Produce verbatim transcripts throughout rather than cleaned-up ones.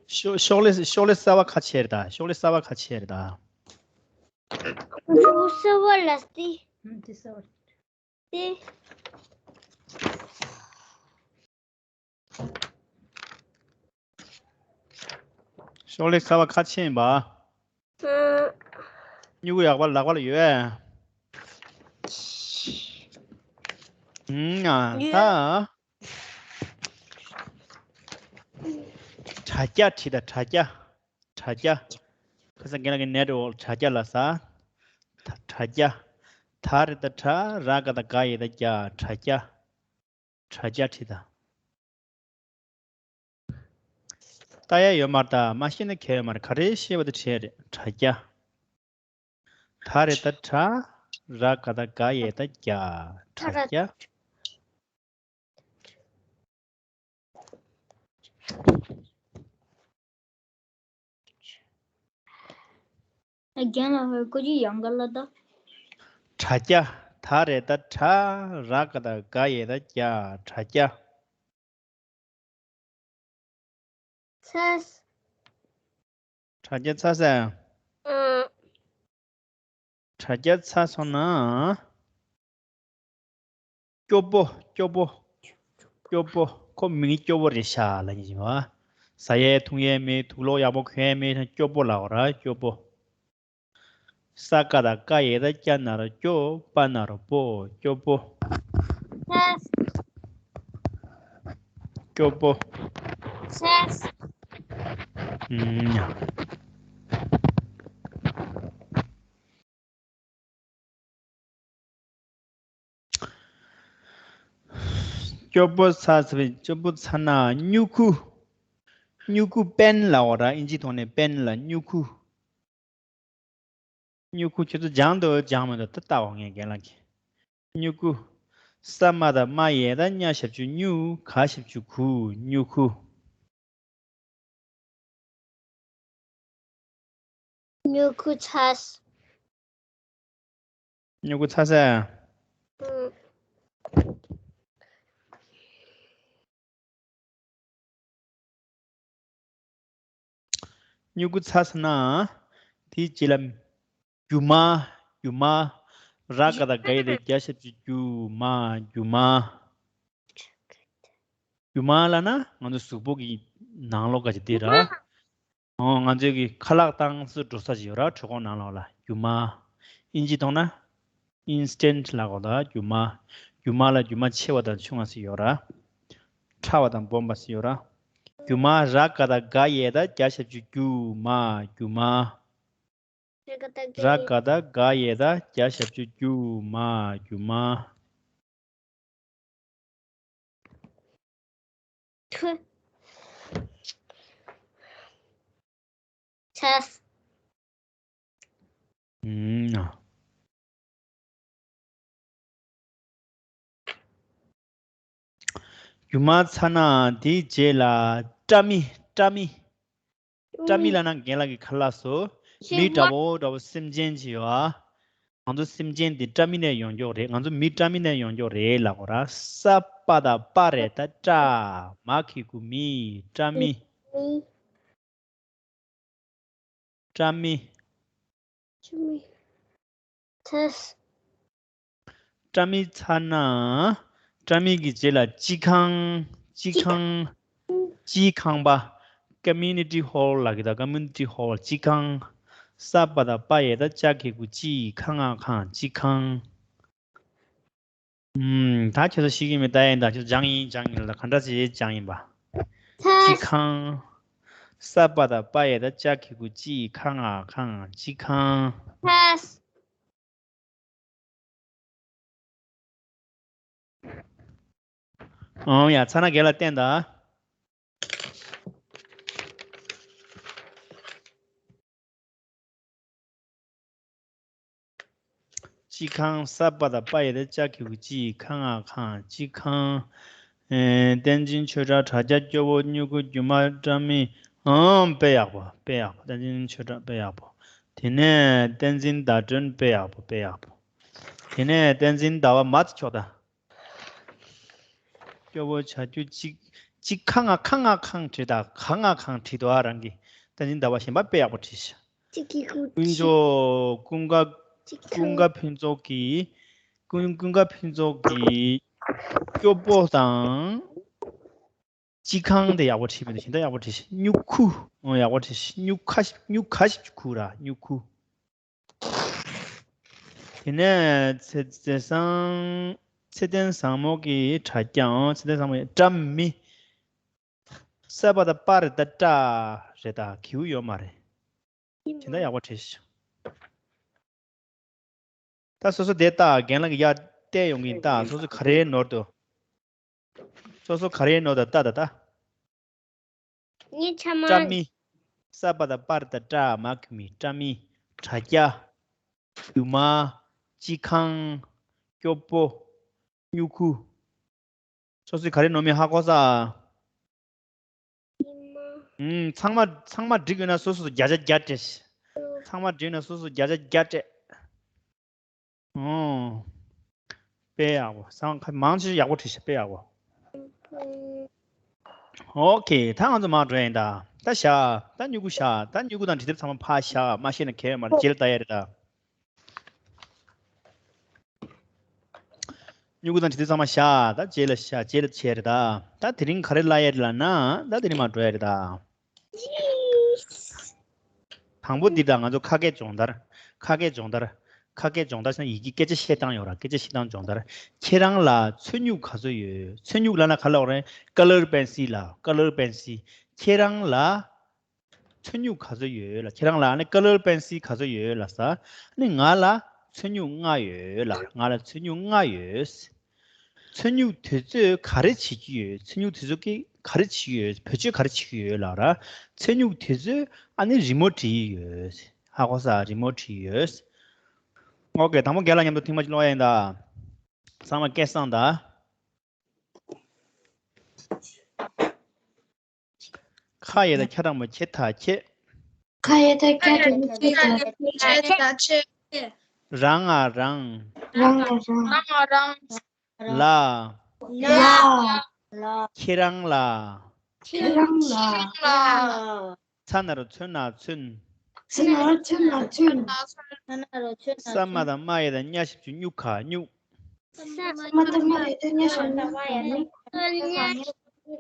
ཤོག་ཤོག་ལེ་ཤོག་ལེ་གསར་བ་ཁ་ཕྱེ་རེད་ད། ཤོག་ལེ་གསར་བ་ཁ་ཕྱེ་རེད་ད། ཤོག་གསར་བ་ལ་སྟེ། ཨུམ་དེ་གསར་བ། ཏེ། ཤོག་ལེ་གསར་བ་ཁ་ཕྱེ་ཡིན་པ། ཨ། སྨྱུ་གུ་ཡག་པ་ལག་པ་ལ་ཡོད། ཨུམ་ཡ་ཡོད། ད། དྲ་རྒྱ་བྲིས་དང་དྲ་རྒྱ། དྲ་རྒྱ། ཁ་སང་རྒན་ལགས་ཀྱི་ནེ་ཊི་ཝོག་དྲ་རྒྱ་ལ་ཟ། ད་དྲ་རྒྱ། ད་རེད་ད་དྲ་ར་ག་ད་ག་ཡེ་ད་རྒྱ་དྲ་རྒྱ། དྲ་རྒྱ་བྲིས་ད། ལྟ་ཡ་ཡོད་མ་རེད་ད། མ་ཤེས་ན་གལ་ཡོད་མ་རེད། ག་རེ་ཤེས་པ་དེ་བྲིས་རེད་དྲ་རྒྱ། ད་རེད་ད་དྲ། ར་ག་ད་ག་ཡེ་ད་རྒྱ། དྲ་རྒྱ། རྒན་ལགས་ཀྱིས་སྐུ་མཁྱེན་ཡང་ག་ལ་ད། དྲ་རྒྱ། ད་རེད་ད་དྲ། ར་ག་ད་ག་ཡེ་ད་རྒྱ། དྲ་རྒྱ། ཚ། དྲ་རྒྱ་ཚ་ཟེར། ཨང་། དྲ་རྒྱ་ཚ་སོང་ན། སྐྱོ་པོ། སྐྱོ་པོ། སྐྱོ་པོ། ཁོ་མིང་སྐྱོ་པོ་རེད་ཤག་ལབ་ཀྱི་ཡོད་པ། ཟ་ཡས་འཐུང་ཡས་མེད། དུག་ལོག་ཡག་པོ་གོན་ཡས་མེད། སྐྱོ་པོ་ལབ་པ་ར། སྐྱོ་པོ། ས་ཀ་ད་ཀ་ཡེ་ད་སྐྱ་ན་རོ་སྐྱོ། པ་ན་རོ་པོ། སྐྱོ་པོ། ས། སྐྱོ་པོ། ས། ཨུམ་ཡ། སྐྱོ་པོ་ཚ་ཚ་བའི་སྐྱོ་པོ་ཚ་ན་སྨྱུ་གུ། སྨྱུ་གུ་པེན་ལབ་པ་ར། ཨིན་ཇིའི་ཐོག་ནས་པེན་ལ་སྨྱུ་གུ། སྨྱུ་གུ། ཁྱོད་ཚོ་སྦྱང་འདུག་སྦྱང་མི་འདུག་ད་ལྟ་བ་ངས་རྒན་ལགས་ཀྱིས། སྨྱུ་གུ། ས་མ་ད་མ་ཡེ་ད་ཉ་ཞབས་ཀྱུ་སྨྱུ། ག་ཞབས་ཀྱུ་གུ། སྨྱུ་གུ། སྨྱུ་གུ་ཚ། སྨྱུ་གུ་ཚ་ས། ཨུམ། སྨྱུ་གུ་ཚ་ས་ན། དེའི་རྗེས་ལ། རྒྱུ་མ། རྒྱུ་མ། ར་ག་ད་ག་ཡེ་ད་རྒྱ་ཞབས་ཀྱུ་རྒྱུ། མ། རྒྱུ་མ། རྒྱུ་མ་ལབ་ན་ང་ཚོ་གཟུགས་པོ་གི་ནང་ལོགས་ག་ཅིག་དེ་ར། ཨོ། ང་ཚོའི་གི་ཁ་ལག་བཏང་སུ་འགྲོ་ས་ཅིག་ཡོད་ར། གྲོད་ཁོག་ནང་ལོགས་ལ། རྒྱུ་མ། ཨིན་ཇི་ཐོག་ན་ཨིན་སི་ཊེན་ཊི་ལབ་གོ་ད། རྒྱུ་མ། རྒྱུ་མ་ལ་རྒྱུ་མ་ཆེ་བ་དང་ཆུང་བ་ཟེར་ཡོད་ར། ཕྲ་བ་དང་སྦོམ་པ་ཟེར་ཡོད་ར། རྒྱུ་མ། ར་ག་ད་ག་ཡེ་ད་རྒྱ་ཞབས་ཀྱུ་རྒྱུ། མ། རྒྱུ་མ། ར་ག་ད་ག་ཡེ་ད་རྒྱ་ཞབས་ཀྱུ་རྒྱུ། མ། རྒྱུ་མ། ཐུ། ཚ། ཨུམ། རྒྱུ་མ་ཚ་ན་དེའི་རྗེས་ལ་སྐྲ་མི། སྐྲ་མི། སྐྲ་མི་ལབ་ན་རྒན་ལགས་ཀྱི་ཁ་ལག་སོ། མི་འདྲ་བོ་འདྲ་བོ་སེམས་ཅན་ཅིག་ཡོད་ཨ། ང་ཚོ་སེམས་ཅན་འདི་སྐྲ་མི་ནས་ཡོང་མགྱོགས་རེད། ང་ཚོ་མི་སྐྲ་མི་ནས་ཡོང་མགྱོགས་རེད་ལབ་དགོས་ར། ས་པ་དང་པ་རེད་ད་སྐྲ། མ་གི་གུ་མི། སྐྲ་མི། སྐྲ་མི། སྐྲ་མི། ཚ། སྐྲ་མི་ཚ་ན། སྐྲ་མི་གི་རྗེས་ལ་སྤྱི་ཁང་། སྤྱི་ཁང་། སྤྱི་ཁང་པ། ཀ་མུ་ནི་ཊི་ཧོལ་ལབ་གི་ད། ཀ་མུ་ནི་ཊི་ཧོལ། སྤྱི་ཁང་། ས་པ་དང་པ་ཡེ་ད་ཅ་གི་གུ་ཅི། ཁ་ང་ཁང་། སྤྱི་ཁང་། ཨུམ། ད་ཁྱོད་ཚོ་ཤེས་ཀྱི་མེད་ད་ཡིན་ད། ཁྱོད་སྦྱངས་ཡིན་སྦྱངས་ཡིན་ལ། ག་འདྲ་ཞིག་སྦྱངས་ཡིན་པ། ཚ། སྤྱི་ཁང་། ས་པ་དང་པ་ཡེ་ད་ཅ་གི་གུ་ཅི། ཁ་ང་ཁང་། སྤྱི་ཁང་། ཚ། ཨང་། ཡ། ཚ་ན་རྒན་ལགས་བསྟན་དང་། སྤྱི་ཁང་། ས་པ་དང་པ་ཡེ་ད་ཅ་གི་གུ་ཅི། ཁ་ང་ཁང་། སྤྱི་ཁང་། ཨེ། བསྟན་འཛིན་ཆོས་གྲགས། དྲ་རྒྱ་སྐྱོ་བོ། སྨྱུ་གུ། རྒྱུ་མ། སྐྲ་མི། ཨང་། དཔེ་ཡག་པོ། དཔེ་ཡག་པོ། བསྟན་འཛིན་ཆོས་གྲགས། དཔེ་ཡག་པོ། དེ་ནས་བསྟན་འཛིན་ཟླ་སྒྲོན། དཔེ་ཡག་པོ། དཔེ་ཡག་པོ། དེ་ནས་བསྟན་འཛིན་ཟླ་བ། མ་ཚིག་ཆོག་ད། སྐྱོ་བོ་བྱ་རྒྱུ་གཅིག། ཅི་ཁ་ང་ཁ་ང་ཁང་བྲིས་དང་ག་ང་གང་བྲིས་འདུག་ཨ། རང་གི་ད་ནི་ཟླ་བ་གཞན་པ་དཔེ་ཡག་པོ་བྲིས་ཤག་ཅི་གི་ཀུ་ཀུན་ཅི་སྤྱོད་ཀུན་དགའ་ཅི་ཀུན་ཁང་དགའ་ཕུན་ཚོགས་ཀྱིས། ཀུན་ཀུན་དགའ་ཕུན་ཚོགས་ཀྱིས་སྐྱོ་པོ་དང་། ཅི་ཁང་དེ་ཡག་པོ་བྲིས་མི་འདུག་གཞན་དག་ཡག་པོ་བྲིས་ཤག་སྨྱུ་གུ། ཨོ་ཡག་པོ་བྲིས་ཤག་སྨྱུ་ཁ་སྨྱུ་ཁ་ཞིག་གུ་ར་སྨྱུ་གུ། དེ་ནས་ཚེ་ཚེ་བཟང་ཚེ་བརྟན་བཟང་མོ་གི་དྲ་རྒྱའང་ཚེ་བརྟན་བཟང་མོ་ཡི་བཀྲ་མི། ས་པ་ད་པ་རེད་ད་བཀྲ་རེད་ད་གིའུ་ཡོད་མ་རེད། དེ་འདྲ་ཡག་པོ་བྲིས་ཤག་ད་སོ་སོ་དེ་ལྟ་རྒན་ལགས་ཀྱི་ཡར་བལྟས་ཡོང་གིན་ད་སོ་སོ་ག་རེའི་ནོར་འདུག་སོ་སོ་ག་རེའི་ནོར་ད་ལྟ་ད་ལྟ། ངའི་ཆ་མ། བཀྲ་མི། ས་པ་ད་པར་ད་བཀྲ་མ་གི་མི་བཀྲ་མི། དྲ་རྒྱ། རྒྱུ་མ། སྤྱི་ཁང་། སྐྱོ་པོ། སྨྱུ་གུ། སོ་སོས་ག་རེ་ནོར་མིན་ཧ་གོ་ས། ཨུམ། ཚང་མ་ཚང་མ་འགྲིག་ཡོད་ན་སོ་སོ་བརྒྱ་ཆ་བརྒྱ་སྤྲད། ཚང་མ་འགྲིག་ཡོད་ན་སོ་སོ་བརྒྱ་ཆ་བརྒྱ་སྤྲད། ཨོ། དཔེ་ཡག་པོ། སང་ཁ་མང་ཆེ་ཡག་པོ་བྲིས་ཤག་དཔེ་ཡག་པོ། ཨོ་ཁེ། ད་ང་ཚོ་མར་འགྲོ་ཡིན་ད། ད་བཞག་ད་སྨྱུ་གུ་བཞག་ད་སྨྱུ་གུ་དང་འབྲི་དེབ་ཚང་མ་ཕར་བཞག་མ་ཤེས་ན་གལ་ཡོད་མ་རེད། རྗེས་ལ་ལྟ་ཡ་རེད་ད། སྨྱུ་གུ་དང་འབྲི་དེབ་ཚང་མ་བཞག་ད་རྗེས་ལ་བཞག་རྗེས་ལ་བྱས་རེད་ད། ད་དེ་རིང་ག་རེ་བསླབ་ཡ་རེད་ལབ་ན་ད་དེ་རིང་མར་འགྲོ་ཡ་རེད་ད། དང་པོ་འདི་དང་ང་ཚོ་ཁ་སྐད་སྦྱོང་བརྡར། ཁ་སྐད་སྦྱོང་བརྡར། ཁ་སྐད་སྦྱོང་བརྡར་ཟེར་ན་ཡི་གེ་སྐད་ཆ་བཤད་སྟངས་ཡོད་ར། སྐད་ཆ་བཤད་སྟངས་སྦྱོང་བརྡར། ཁྱེད་རང་ལ་མཚོན་སྨྱུག་ག་ཚོད་ཡོད། མཚོན་སྨྱུག་ལབ་ན་ག་ལབ་རེད། ཀ་ལར་པེན་སིལ་ལ། ཀ་ལར་པེན་སིལ། ཁྱེད་རང་ལ་མཚོན་སྨྱུག་ག་ཚོད་ཡོད་ལ། ཁྱེད་རང་ལ་ནི་ཀ་ལར་པེན་སིལ་ག་ཚོད་ཡོད་ལབ་ས། ནི་ང་ལ་མཚོན་སྨྱུག་ལྔ་ཡོད་ལ། ང་ལ་མཚོན་སྨྱུག་ལྔ་ཡོད། མཚོན་སྨྱུག་དེ་ཚོས་ག་རེ་བྱེད་ཀྱི་ཡོད། མཚོན་སྨྱུག་དེ་ཚོ་གིས་ག་རེ་བྱེད་ཀྱི་ཡོད། བེད་སྤྱོད་ག་རེ་བྱེད་ཀྱི་ཡོད་ལབ་ར། མཚོན་སྨྱུག་དེ་ཚོས་ཨ་ནི་རི་མོ་འབྲི་ཡི་ཡོད། ཧ་གོ་ས། རི་མོ་འབྲི་ཡི་ཡོད། ཨོ་ཁེ། དང་པོ་རྒན་ལགས་མཉམ་དུ་ཐེངས་མ་གཅིག་ཀློག་ཡ་ཡིན་ད། ཚང་མ་སྐད་གསང་ད། ཁ་ཡ་བཏགས་ཁྱ་འགྲེང་བུ་ཁྱེ་ད་ཁྱེད། ཁ་ཡ་བཏགས་ཁྱ་འགྲེང་བུ་ཁྱེ་ད་ཁྱེད། ར་ང་རང་། ར་ང་རང་། ལ། ལ། ཁྱེད་རང་ལ། ཁྱེད་རང་ལ། ཚ་ན་རོ་ཚོ་ན་ཚོན། ཚ་ན་རོ་ཚོ་ན་ཚོན། ས་མ་བཏགས་སྨ་ཡ་བཏགས་སྨྱ་ཞབས་ཀྱུ་སྨྱུ་ག་སྨྱུག་ས་མ་བཏགས་སྨ་ཡ་བཏགས་སྨྱ་ཞབས་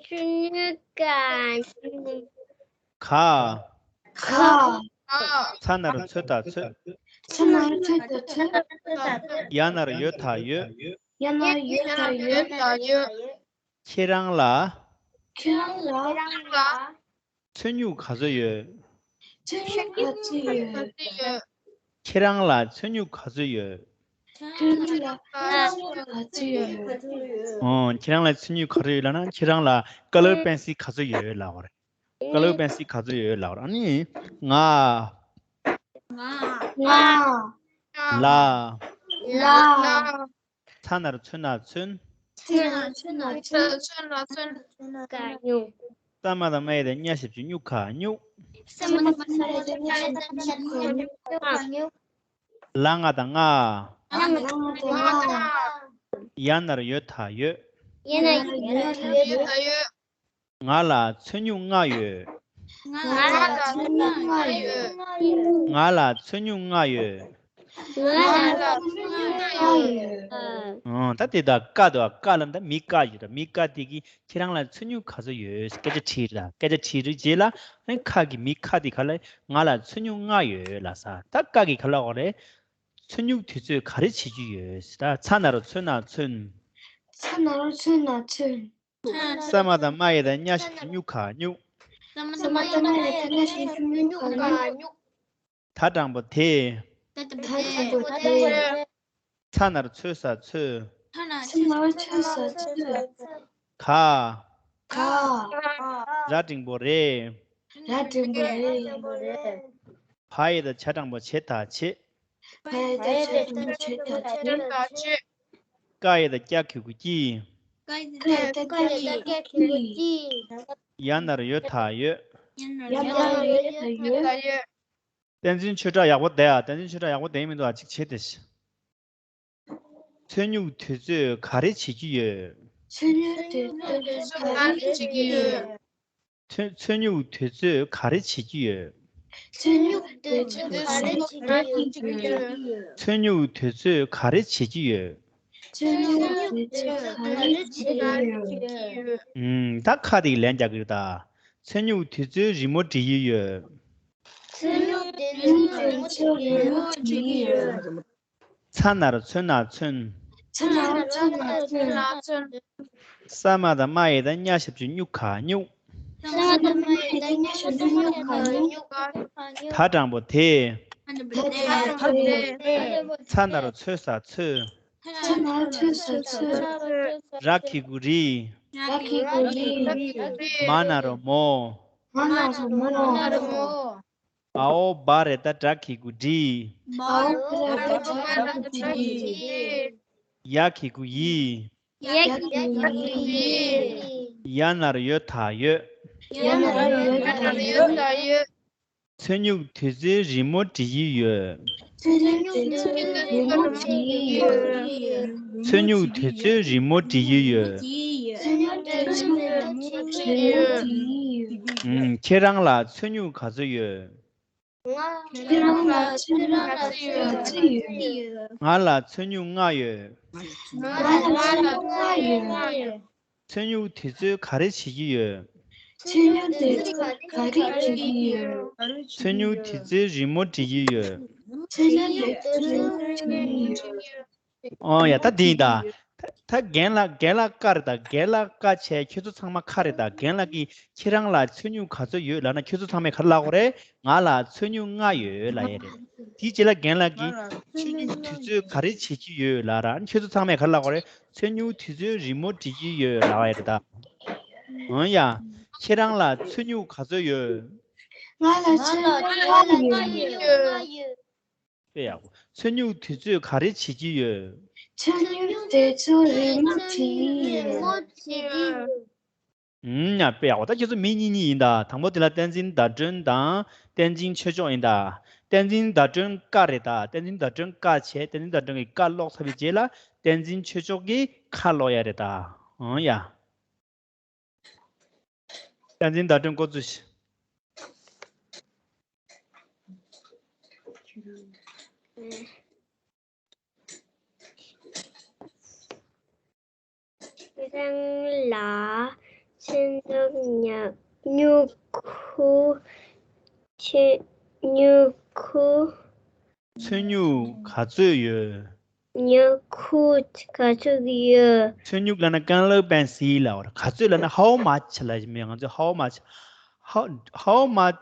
ཀྱུ་སྨྱུ་ག་སྨྱུག་ག། ག། ཚ་ན་རོ་ཚོ་ད་ཚོད། ཚ་ན་རོ་ཚོ་ད་ཚོད། ཡ་ན་རོ་ཡོ་ད་ཡོད། ཡ་ན་རོ་ཡོ་ད་ཡོད། ཁྱེད་རང་ལ། ཁྱེད་རང་ལ། མཚོན་སྨྱུག་ག་ཚོད་ཡོད། མཚོན་སྨྱུག་ག་ཚོད་ཡོད། ཁྱེད་རང་ལ་མཚོན་སྨྱུག་ག་ཚོད་ཡོད། ཁྱེད་རང་ལ་མཚོན་སྨྱུག་ག་ཚོད་ཡོད། ཨོ། ཁྱེད་རང་ལ་མཚོན་སྨྱུག་ག་ཚོད་ཡོད་ལབ་ན་ཁྱེད་རང་ལ་ཀ་ལར་པེན་སིལ་ག་ཚོད་ཡོད་ལབ་པ་རེད། ཀ་ལར་པེན་སིལ་ག་ཚོད་ཡོད་ལབ་པ་རེད། ཨ་ནི་ང་། ང་། ང་། ལ། ལ། ཚ་ན་རོ་ཚོ་ན་ཚོན། ཚ་ན་རོ་ཚོ་ན་ཚོན། ཚ་ན་རོ་ཚོ་ན་ཚོན། ཚ་ན་རོ་ཚོ་ན་ཚོན། ག་སྨྱུག་ས་མ་བཏགས་སྨ་ཡ་བཏགས་སྨྱ་ཞབས་ཀྱུ་སྨྱུ་ག་སྨྱུག་ས་མ་བཏགས་སྨ་ཡ་བཏགས་སྨྱ་ཞབས་ཀྱུ་སྨྱུ་ག་སྨྱུག་ལ་ང་བཏགས་ལྔ། ལ་ང་བཏགས་ལྔ། ཡ་ན་རོ་ཡོ་ད་ཡོད། ཡ་ན་རོ་ཡོ་ད་ཡོད། ང་ལ་མཚོན་སྨྱུག་ལྔ་ཡོད། ང་ལ་མཚོན་སྨྱུག་ལྔ་ཡོད། ང་ལ་མཚོན་སྨྱུག་ལྔ་ཡོད། ང་ལ་མཚོན་སྨྱུག་ལྔ་ཡོད། ཨང་། ད་དེ་ད་ཀ་དོ། ཀ་ལ་ད་མི་ཀ་ཡོད་ད། མི་ཀ་དེ་གིས་ཁྱེད་རང་ལ་མཚོན་སྨྱུག་ག་ཚོད་ཡོད་སྐད་ཆ་དྲིས་ར། སྐད་ཆ་དྲིས་རིགས་རྗེས་ལ་ཨ་ཁ་གི་མི་ཁ་དེ་ག་ལ་ང་ལ་མཚོན་སྨྱུག་ལྔ་ཡོད་ལབ་ས། ད་ཀ་གི་ག་ལ་འོ་རེད། མཚོན་སྨྱུག་དེ་ཚོས་ག་རེ་བྱེད་ཀྱི་ཡོད་ཟེར། ད་ཚ་ན་རོ་ཚོ་ན་ཚོན། ཚ་ན་རོ་ཚོ་ན་ཚོན། ས་མ་བཏགས་སྨ་ཡ་བཏགས་སྨྱ་ཞབས་ཀྱུ་སྨྱུ་ག་སྨྱུག་ས་མ་བཏགས་སྨ་ཡ་བཏགས་སྨྱ་ཞབས་ཀྱུ་སྨྱུ་ག་སྨྱུག་ད་དྲང་པོ་དེ། ད་དྲང་པོ་དེ། ཚ་ན་རོ་ཚོ་ས་ཚོད། ཚ་ན་རོ་ཚོ་ས་ཚོད། ག་ག་ར་འགྲེང་བུ་རེད། ར་འགྲེང་བུ་རེད། བ་ཡ་བཏགས་བྱ་འགྲེང་བུ་བྱེ་ད་བྱེད། བ་ཡ་བཏགས་བྱ་འགྲེང་བུ་བྱེ་ད་བྱེད། ཀ་ཡ་བཏགས་ཀྱ་གི་གུ་ཀྱི། ཀ་ཡ་བཏགས་ཀྱ་གི་གུ་ཀྱི། ཡ་ན་རོ་ཡོ་ད་ཡོད། ཡ་ན་རོ་ཡོ་ད་ཡོད། བསྟན་འཛིན་ཆོས་གྲགས་ཡག་པོ་བསྡད་ཨ། བསྟན་འཛིན་ཆོས་གྲགས་ཡག་པོ་བསྡད་ཡིན་མི་འདུག་ཨ། གཅིག་བྱེད་དེ། མཚོན་སྨྱུག་དེ་ཚོས་ག་རེ་བྱེད་ཀྱི་ཡོད། ཚོན་སྨྱུག་དེ་ཚོས་ག་རེ་བྱེད་ཀྱི་ཡོད། ཚོན་ཚོན་སྨྱུག་དེ་ཚོས་ག་རེ་བྱེད་ཀྱི་ཡོད། ཚོན་སྨྱུག་དེ་ཚོས་ག་རེ་བྱེད་ཀྱི་ཡོད། ཚོན་སྨྱུག་དེ་ཚོས་ག་རེ་བྱེད་ཀྱི་ཡོད། ཚོན་སྨྱུག་དེ་ཚོས་ག་རེ་བྱེད་ཀྱི་ཡོད། ཨུམ། ད་ཁ་དེ་ལན་རྒྱག་གི་རེད་ད། ཚོན་སྨྱུག་དེ་ཚོས་རི་མོ་འབྲི་ཡི་ཡོད། ཚོན་སྨྱུག་དེ་ཚོས་རི་མོ་འབྲི་ཡི་ཡོད། ཚ་ན་རོ་ཚོ་ན་ཚོན། ཚ་ན་རོ་ཚོ་ན་ཚོན། ས་མ་དང་མ་ཡི་དང་ཉ་ཞབས་ཀྱུ་སྨྱུ་ག་སྨྱུག་ས་མ་དང་མ་ཡི་དང་ཉ་ཞབས་ཀྱུ་སྨྱུ་ག་སྨྱུག་ད་དྲང་པོ་དེ། ད་དྲང་པོ་དེ། ཚ་ན་རོ་ཚོ་ས་ཚོས། ཚ་ན་རོ་ཚོ་ས་ཚོས། ར་གི་གུ་རི། ར་གི་གུ་རི། མ་ན་རོ་མོ། མ་ན་རོ་མོ། འའོ་བ་རེ་ད་དྲ་གི་གུ་འབྲི། འའོ་བ་རེ་ད་དྲ་གི་གུ་འབྲི། ཡ་གི་གུ་ཡི། ཡ་གི་གུ་ཡི། ཡ་ན་རོ་ཡོ་ད་ཡོད། ཡ་ན་རོ་ཡོ་ད་ཡོད། ཚོན་སྨྱུག་དེ་ཚོས་རི་མོ་འབྲི་ཡི་ཡོད། ཚོན་སྨྱུག་དེ་ཚོས་རི་མོ་འབྲི་ཡི་ཡོད། ཚོན་སྨྱུག་དེ་ཚོས་རི་མོ་འབྲི་ཡི་ཡོད། ཚོན་སྨྱུག་དེ་ཚོས་རི་མོ་འབྲི་ཡི་ཡོད། ཨུམ། ཁྱེད་རང་ལ་ཚོན་སྨྱུག་ག་ཚོད་ཡོད། ང་། ཁྱེད་རང་ལ་ཚོན་སྨྱུག་ག་ཚོད་ཡོད། ང་ལ་ཚོན་སྨྱུག་ལྔ་ཡོད། ང་ལ་ཚོན་སྨྱུག་ལྔ་ཡོད། ཚོན་སྨྱུག་དེ་ཚོས་ག་རེ་བྱེད་ཀྱི་ཡོད། ཚོན་སྨྱུག་དེ་ཚོས་ག་རེ་བྱེད་ཀྱི་ཡོད། ཚོན་སྨྱུག་དེ་ཚོས་རི་མོ་འབྲི་གི་ཡོད། ཚོན་སྨྱུག་དེ་ཚོས་རི་མོ་འབྲི་གི་ཡོད། ཨོ་ཡ། ད་འདི་ཡིན་ད། ད་ད་རྒན་ལགས་རྒན་ལགས་ཀ་རེད་ད། རྒན་ལགས་ཀ་བྱས་ཁྱོད་ཚོ་ཚང་མ་ཁ་རེད་ད། རྒན་ལགས་ཀྱིས་ཁྱེད་རང་ལ་ཚོན་སྨྱུག་ག་ཚོད་ཡོད་ལབ་ན་ཁྱོད་ཚོ་ཚང་མས་ག་རེ་ལབ་དགོས་རེད། ང་ལ་ཚོན་སྨྱུག་ལྔ་ཡོད་ལབ་ཡས་རེད། དེའི་རྗེས་ལ་རྒན་ལགས་ཀྱིས་ཚོན་སྨྱུག་དེ་ཚོས་ག་རེ་བྱེད་ཀྱི་ཡོད་ལབ་ར། ཁྱོད་ཚོ་ཚང་མས་ག་རེ་ལབ་དགོས་རེད། ཚོན་སྨྱུག་དེ་ཚོས་རི་མོ་འབྲི་གི་ཡོད་ལབ་ཡས་རེད་ད། འོན་ཡ། ཁྱེད་རང་ལ་ཚོན་སྨྱུག་ག་ཚོད་ཡོད། ང་ལ་ཚོན་སྨྱུག་ལྔ་ཡོད། དཔེ་ཡག་པོ། ཚོན་སྨྱུག་དེ་ཚོས་ག་རེ་བྱེད་ཀྱི་ཡོད། ཚོན་སྨྱུག་དེ་ཚོས་རི་མོ་འབྲི་གི་ཡོད། ཨུམ། ཡ། དཔེ་ཡག་པོ། ད་ཁྱེད་ཚོ་མི་གཉིས་གཉིས་ཡིན་ད། དང་པོ་དེ་ལ་བསྟན་འཛིན་ཟླ་སྒྲོན་དང་བསྟན་འཛིན་ཆོས་མཆོག་ཡིན་ད། བསྟན་འཛིན་ཟླ་སྒྲོན་ཀ་རེད་ད། བསྟན་འཛིན་ཟླ་སྒྲོན་ཀ་བྱས། བསྟན་འཛིན་ཟླ་སྒྲོན་གྱིས་ཀ་ཀློག་ཚར་བའི་རྗེས་ལ་བསྟན་འཛིན་ཆོས་མཆོག་གིས་ཁ་ཀློག་ཡ་རེད་ད། འོ་ཡ། བསྟན་འཛིན་ཟླ་སྒྲོན་འགོ་བཙུགས་ཤིག་ཁྱེད་རང་ལ་ཚོན་སྨྱུག་ཉ་སྨྱུ་གུ། ཚོན་སྨྱུ་གུ། ཚོན་སྨྱུག་ག་ཚོད་ཡོད། སྨྱུ་གུ་ག་ཚོད་ཡོད། ཚོན་སྨྱུག་ལབ་ན་color pencil ལབ་པ་རེད། ག་ཚོད་ལབ་ན་how much ལབ་ཀྱི་མེད། ང་ཚོས་how much, how, how much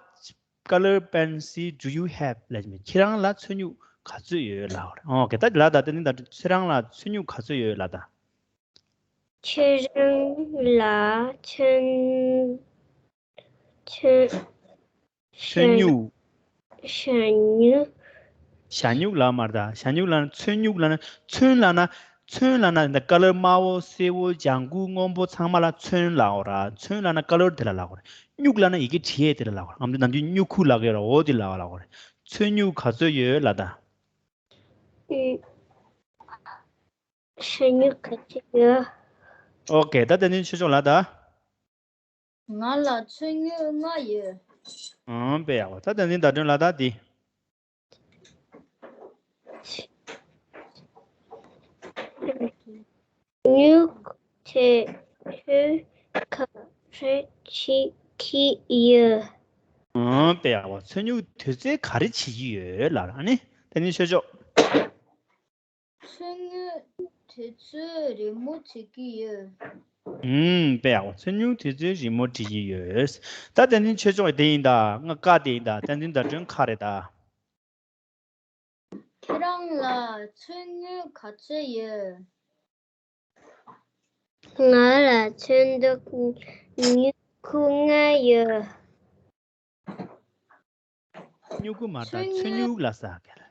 color pencil do you have ལབ་ཀྱི་མེད། ཁྱེད་རང་ལ་ཚོན་སྨྱུག་ག་ཚོད་ཡོད་ལབ་པ་རེད། ཨོ་ཁེ། ད་ལབ་ད། དེ་ནི་ད་ཁྱེད་རང་ལ་ཚོན་སྨྱུག་ག་ཚོད་ཡོད་ལབ་ད། ཁྱེད་རང་ལ་ཚོན་ཚོན། ཚོན་སྨྱུག་ཞ་སྨྱུག་ཞ་སྨྱུག་ལབ་མ་རེད་ད། ཞ་སྨྱུག་ལབ་ན་ཚོན་སྨྱུག་ལབ་ན། ཚོན་ལབ་ན། ཚོན་ལབ་ན་འདི་color དམར་པོ་སེར་པོ་ལྗང་གུ་སྔོན་པོ་ཚང་མ་ལ་ཚོན་ལབ་དགོས་ར། ཚོན་ལབ་ན་color དེ་ལ་ལབ་དགོས་རེད། སྨྱུག་ལབ་ན་ཡི་གེ་བྲིས་ཡས་དེ་ལ་ལབ་དགོས་རེད། ང་ཚོ་ནམ་རྒྱུན་སྨྱུ་གུ་ལབ་ཀྱི་ཡོད་ར། འོ་དེ་ལབ་ལབ་དགོས་རེད། ཚོན་སྨྱུག་ག་ཚོད་ཡོད་ལབ་ད། ཨུ། ཞ་སྨྱུག་ག་ཚོད་ཡོད། ཨོ་ཁེ། ད་དེ་ནི་ཆོས་མཆོག་ལབ་ད། ང་ལ་ཚོན་སྨྱུག་ལྔ་ཡོད། ཨང་། དཔེ་ཡག་པོ། ད་དེ་ནི་ཟླ་སྒྲོན་ལབ་ད་དེ། སྨྱུག་དེ་ཚོས་ག་རེ་བྱེད་ཀྱི་ཡོད། ཨང་། དཔེ་ཡག་པོ། ཚོན་སྨྱུག་དེ་ཚོས་ག་རེ་བྱེད་ཀྱི་ཡོད་ལབ་ར། ཨ་ནི་དེ་ནི་ཆོས་མཆོག་ཚོན་སྨྱུག་དེ་ཚོས་རི་མོ་བྲིས་ཀྱི་ཡོད། ཨུམ། དཔེ་ཡག་པོ། ཚོན་སྨྱུག་དེ་ཚོས་རི་མོ་བྲིས་ཀྱི་ཡོད། ད་དེ་ནི་ཆོས་མཆོག་དེ་ཡིན་ད། ང་ཀ་དེ་ཡིན་ད། བསྟན་འཛིན་ཟླ་སྒྲོན་ཁ་རེད་ད། ཁྱེད་རང་ལ་ཚོན་སྨྱུག་ག་ཚོད་ཡོད། ང་ལ་ཚོན་སྨྱུག་སྨྱུ་གུ་ལྔ་ཡོད། སྨྱུ་གུ་མ་རེད་ད། ཚོན་སྨྱུག་ལབ་ས་ག་རེ།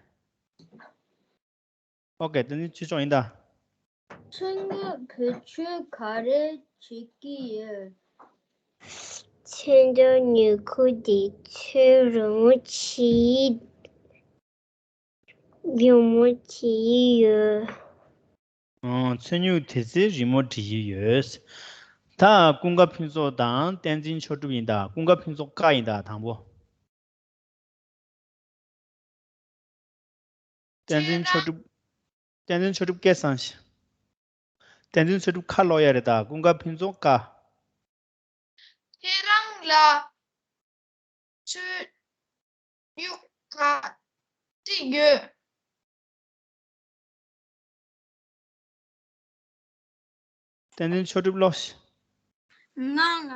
ཨོ་ཁེ། དེ་ནི་ཆོས་མཆོག་ཡིན་ད། ཚོན་སྨྱུག་དེ་ཚོས་ག་རེ་བྱེད་ཀྱི་ཡོད། ཚོན་སྨྱུག་སྨྱུ་གུ་དེ་ཚོས་རི་མོ་བྲིས། རི་མོ་བྲིས་ཡོད། ཨང་། ཚོན་སྨྱུག་དེ་ཚོའི་རི་མོ་འབྲི་གི་ཡོད། ད་ཀུན་དགའ་ཕུན་ཚོགས་དང་བསྟན་འཛིན་ཆོས་གྲུབ་ཡིན་ད། ཀུན་དགའ་ཕུན་ཚོགས་ཀ་ཡིན་ད། དང་པོ། བསྟན་འཛིན་ཆོས་གྲུབ། བསྟན་འཛིན་ཆོས་གྲུབ་སྐད་བཟང་ཞིག་བསྟན་འཛིན་ཆོས་གྲུབ་ཁ་ལོག་ཡ་རེད་ད། ཀུན་དགའ་ཕུན་ཚོགས་ཀ། ཁྱེད་རང་ལ་ཚོན་སྨྱུག་ག་ཚོད་ཡོད། བསྟན་འཛིན་ཆོས་གྲུབ་ལོག་ཤིག་ང་ལ།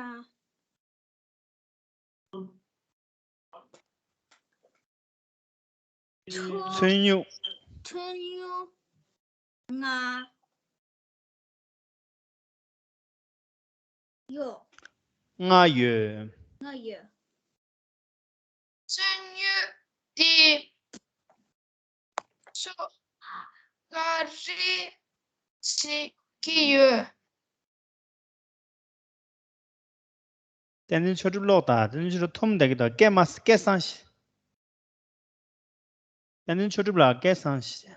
ཚོན་སྨྱུག་ཚོན་སྨྱུག་ལྔ་ཡོད། ལྔ་ཡོད། ལྔ་ཡོད། ཚོན་སྨྱུག་དེ་ཚོ་ག་རེ་བྱེད་ཀྱི་ཡོད། བསྟན་འཛིན་ཆོས་གྲུབ་ལོག་ད། བསྟན་འཛིན་ཆོས་གྲུབ་འཐོམ་བསྡད་ཀྱི་འདུག་སྐད་མ་སྐད་བཟང་ཞིག་བསྟན་འཛིན་ཆོས་གྲུབ་ལགས་སྐད་བཟང་ཞིག་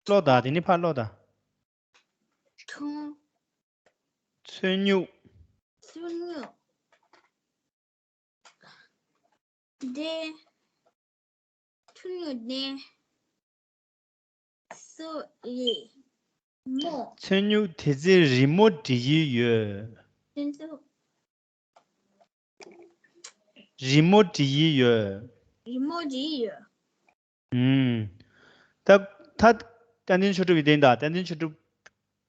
ཀློག་དང་། དེ་ནི་ཕར་ཀློག་དང་། ཚོན། ཚོན་སྨྱུག་ཚོན་སྨྱུག་དེ། ཚོན་སྨྱུག་དེ་ཚོ་རི་མོ། ཚོན་སྨྱུག་དེ་ཚོའི་རི་མོ་འབྲི་གི་ཡོད། ཚོན་སྨྱུག་རི་མོ་འབྲི་གི་ཡོད། རི་མོ་འབྲི་གི་ཡོད། ཨུམ། ད་ད་བསྟན་འཛིན་ཆོས་གྲུབ་ཡིན་དེ་ཡིན་ད། བསྟན་འཛིན་ཆོས་གྲུབ་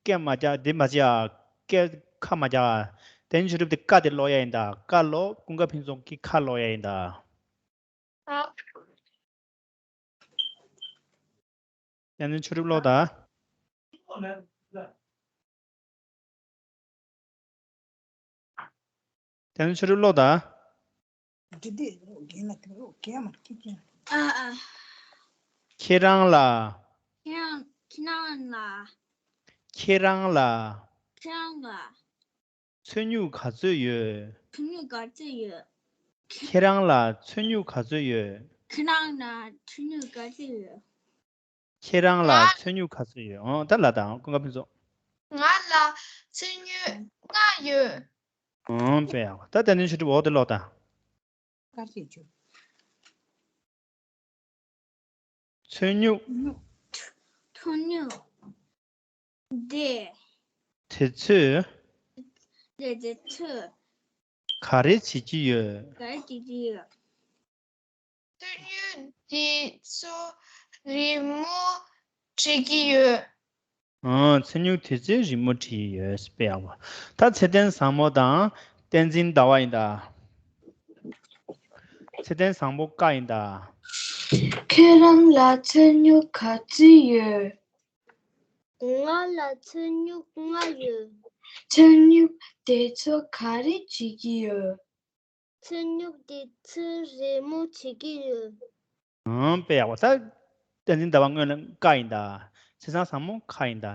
སྐད་མ་རྒྱག་འདི་མ་བྱེད་ཨ། སྐད་ཁ་མ་རྒྱག་ཨ། བསྟན་འཛིན་ཆོས་གྲུབ་དེ་ཀ་དེ་ཀློག་ཡ་ཡིན་ད། ཀ་ཀློག་ཀུན་དགའ་ཕུན་ཚོགས་ཀྱི་ཁ་ཀློག་ཡ་ཡིན་ད། ཨ། བསྟན་འཛིན་ཆོས་གྲུབ་ཀློག་དང་། བསྟན་འཛིན་ཆོས་གྲུབ་ཀློག་དང་། འདི་འདི་རྒན་ལ་དེ་རོ་རྒན་མ་ཁྱི་ཁྱི། ཨ་ཨ། ཁྱེད་རང་ལ། ཁྱེད་རང་ཁྱེད་རང་ལ། ཁྱེད་རང་ལ། ཁྱེད་རང་ལ། ཚོན་སྨྱུག་ག་ཚོད་ཡོད། ཚོན་སྨྱུག་ག་ཚོད་ཡོད། ཁྱེད་རང་ལ་ཚོན་སྨྱུག་ག་ཚོད་ཡོད། ཁྱེད་རང་ལ་ཚོན་སྨྱུག་ག་ཚོད་ཡོད། ཁྱེད་རང་ལ་ང་ཚོན་སྨྱུག་ག་ཚོད་ཡོད། ཨོ་ད་ལ་དང་ཀུན་དགའ་ཕུན་ཚོགས། ང་ལ་ཚོན་སྨྱུག་ལྔ་ཡོད། ཨོ་དཔེ་ཡག་པོ། ད་བསྟན་འཛིན་ཆོས་གྲུབ་འོག་ཏུ་ཀློག་དང་། དཀར་ཞིག་བྱུང་། ཚོན་སྨྱུག་ཚོན་སྨྱུག་དེ། དེ་ཚོས། དེ་དེ་ཚོས། ག་རེ་བྱེད་ཀྱི་ཡོད། ག་རེ་བྱེད་ཀྱི་ཡོད། ཚོན་སྨྱུག་དེ་ཚོ་རི་མོ་བྲིས་ཀྱི་ཡོད། ཨང་། ཚོན་སྨྱུག་དེ་ཚོས་རི་མོ་བྲིས་ཡོད། དཔེ་ཡག་པོ། ད་ཚེ་བརྟན་བཟང་མོ་དང་བསྟན་འཛིན་ཟླ་བ་ཡིན་ད། ཚེ་བརྟན་བཟང་མོ་ཀ་ཡིན་ད། ཁྱེད་རང་ལ་ཚོན་སྨྱུག་ག་ཚོད་ཡོད། ང་ལ་ཚོན་སྨྱུག་ལྔ་ཡོད། ཚོན་སྨྱུག་དེ་ཚོ་ག་རེ་བྱེད་ཀྱི་ཡོད། ཚོན་སྨྱུག་དེ་ཚོས་རི་མོ་བྱེད་ཀྱི་ཡོད། ཨང་། དཔེ་ཡག་པོ། ད་བསྟན་འཛིན་ཟླ་བ་སྔོན་ལ་ཀ་ཡིན་ད། ཚེ་བརྟན་བཟང་མོ་ཁ་ཡིན་ད།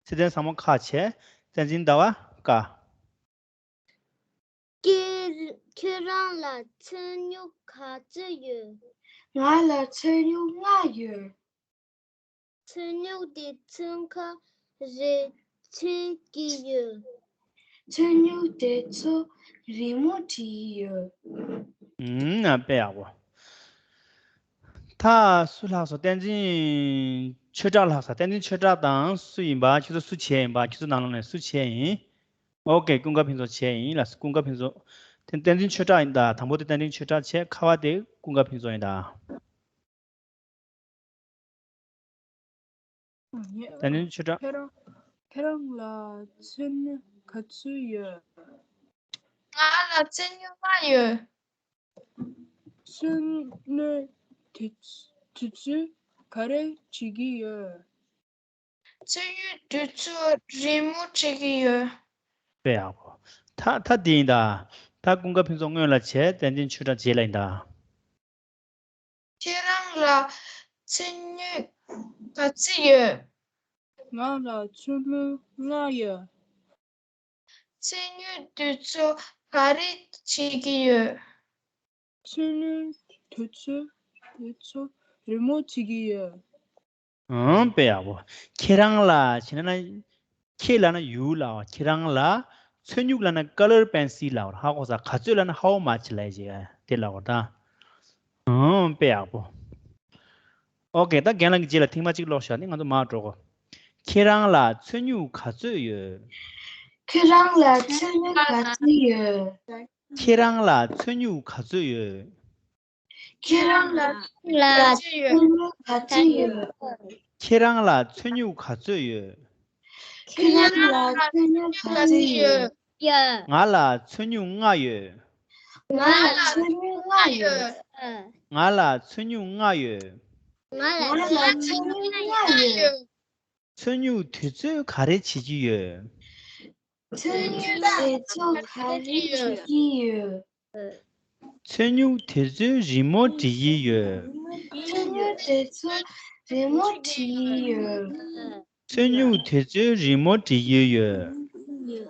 ཚེ་བརྟན་བཟང་མོ་ཁ་བྱས། བསྟན་འཛིན་ཟླ་བ་ཀ། ཁྱེད་ཁྱེད་རང་ལ་ཚོན་སྨྱུག་ག་ཚོད་ཡོད། ང་ལ་ཚོན་སྨྱུག་ལྔ་ཡོད། ཚོན་སྨྱུག་དེ་ཚོན་ཁ་རེ་ཆད་ཀྱི་ཡོད། ཚོན་སྨྱུག་དེ་ཚོ་རི་མོ་བྲིས་ཡོད། ཨུམ། དཔེ་ཡག་པོ། ད་སུ་ལྷག་སོང་། བསྟན་འཛིན་ཆོས་གྲགས་ལྷག་སོང་། བསྟན་འཛིན་ཆོས་གྲགས་དང་སུ་ཡིན་པ། ཁྱེད་ཚོ་སུ་བྱས་ཡིན་པ། ཁྱེད་ཚོ་ནང་ལོགས་ནས་སུ་བྱས་ཡིན། ཨོ་ཀེ། ཀུན་དགའ་ཕུན་ཚོགས་བྱས་ཡིན་ལ། ཀུན་དགའ་ཕུན་ཚོགས། དེ་བསྟན་འཛིན་ཆོས་གྲགས་ཡིན་ད། དང་པོ་དེ་བསྟན་འཛིན་ཆོས་གྲགས་བྱས། ཁ་བ་དེ་ཀུན་དགའ་ཕུན་ཚོགས་ཡིན་ད། ད་ནི་ཆོས་གྲགས། ཁྱེད་རང་ཁྱེད་རང་ལ་ཚོན་སྨྱུག་ག་ཚོད་ཡོད། ང་ལ་ཚོན་སྨྱུག་ལྔ་ཡོད། ཚོན་སྨྱུག་དེ་དེ་ཚོས་ག་རེ་བྱེད་ཀྱི་ཡོད། ཚོན་སྨྱུག་དེ་ཚོས་རི་མོ་བྲིས་ཀྱི་ཡོད། དཔེ་ཡག་པོ། ད་ད་འདི་ཡིན་ད། ད་ཀུན་དགའ་ཕུན་ཚོགས་སྔོན་ལ་བྱས། བསྟན་འཛིན་ཆོས་གྲགས་རྗེས་ལ་ཡིན་ད། ཁྱེད་རང་ལ་ཚོན་སྨྱུག་ག་ཚོད་ཡོད། ང་ལ་ཚོན་སྨྱུག་ལྔ་ཡོད། ཚོན་སྨྱུག་དེ་ཚོས་ག་རེ་བྱེད་ཀྱི་ཡོད། མཚོན་ནུས་དུས་ཚོད་དུས་ཚོད་རི་མོ་བྲིས་ཀྱི་ཡོད། ཨང་། དཔེ་ཡག་པོ། ཁྱེད་རང་ལ་བྱས་ན། ཁྱེད་ལབ་ན་you ལབ། ཁྱེད་རང་ལ། ཚོན་སྨྱུག་ལབ་ན་colour pencil ལབ། ཧ་གོ་ས། ག་ཚོད་ལབ་ན་how much ལབ་ཡ་ཅིག་དེ་ལབ་པ་ད། ཨང་། དཔེ་ཡག་པོ། ཨོ་ཀེ། ད་རྒན་ལགས་ཀྱི་རྗེས་ལ་ཐེངས་མ་གཅིག་ཀློག་ཤག་ནི་ང་ཚོ་མར་འགྲོ་གོ། ཁྱེད་རང་ལ་ཚོན་སྨྱུག་ག་ཚོད་ཡོད། ཁྱེད་རང་ལ་ཚོན་སྨྱུག་ག་ཚོད་ཡོད། ཁྱེད་རང་ལ་ཚོན་སྨྱུག་ག་ཚོད་ཡོད། ཁྱེད་རང་ལ་ལ་ཚོན་སྨྱུག་ག་ཚོད་ཡོད། ཁྱེད་རང་ལ་ཚོན་སྨྱུག་ག་ཚོད་ཡོད། ཁྱེད་རང་ལ་ཚོན་སྨྱུག་ག་ཚོད་ཡོད། ཡོད། ང་ལ་ཚོན་སྨྱུག་ལྔ་ཡོད། ང་ལ་ཚོན་སྨྱུག་ལྔ་ཡོད། ང་ལ་ཚོན་སྨྱུག་ལྔ་ཡོད། ང་ལ་ཚོན་སྨྱུག་ལྔ་ཡོད། ཚོན་སྨྱུག་དུས་ཚོད་ག་རེ་བྱེད་ཀྱི་ཡོད། ཚོན་སྨྱུག་དུས་ཚོད་ག་རེ་བྱེད་ཀྱི་ཡོད། ཚོན་སྨྱུག་དུས་ཚོད་རི་མོ་འབྲི་གི་ཡོད། ཚོན་སྨྱུག་དུས་ཚོད་རི་མོ་འབྲི་གི་ཡོད། ཚོན་སྨྱུག་དུས་ཚོད་རི་མོ་འབྲི་གི་ཡོད།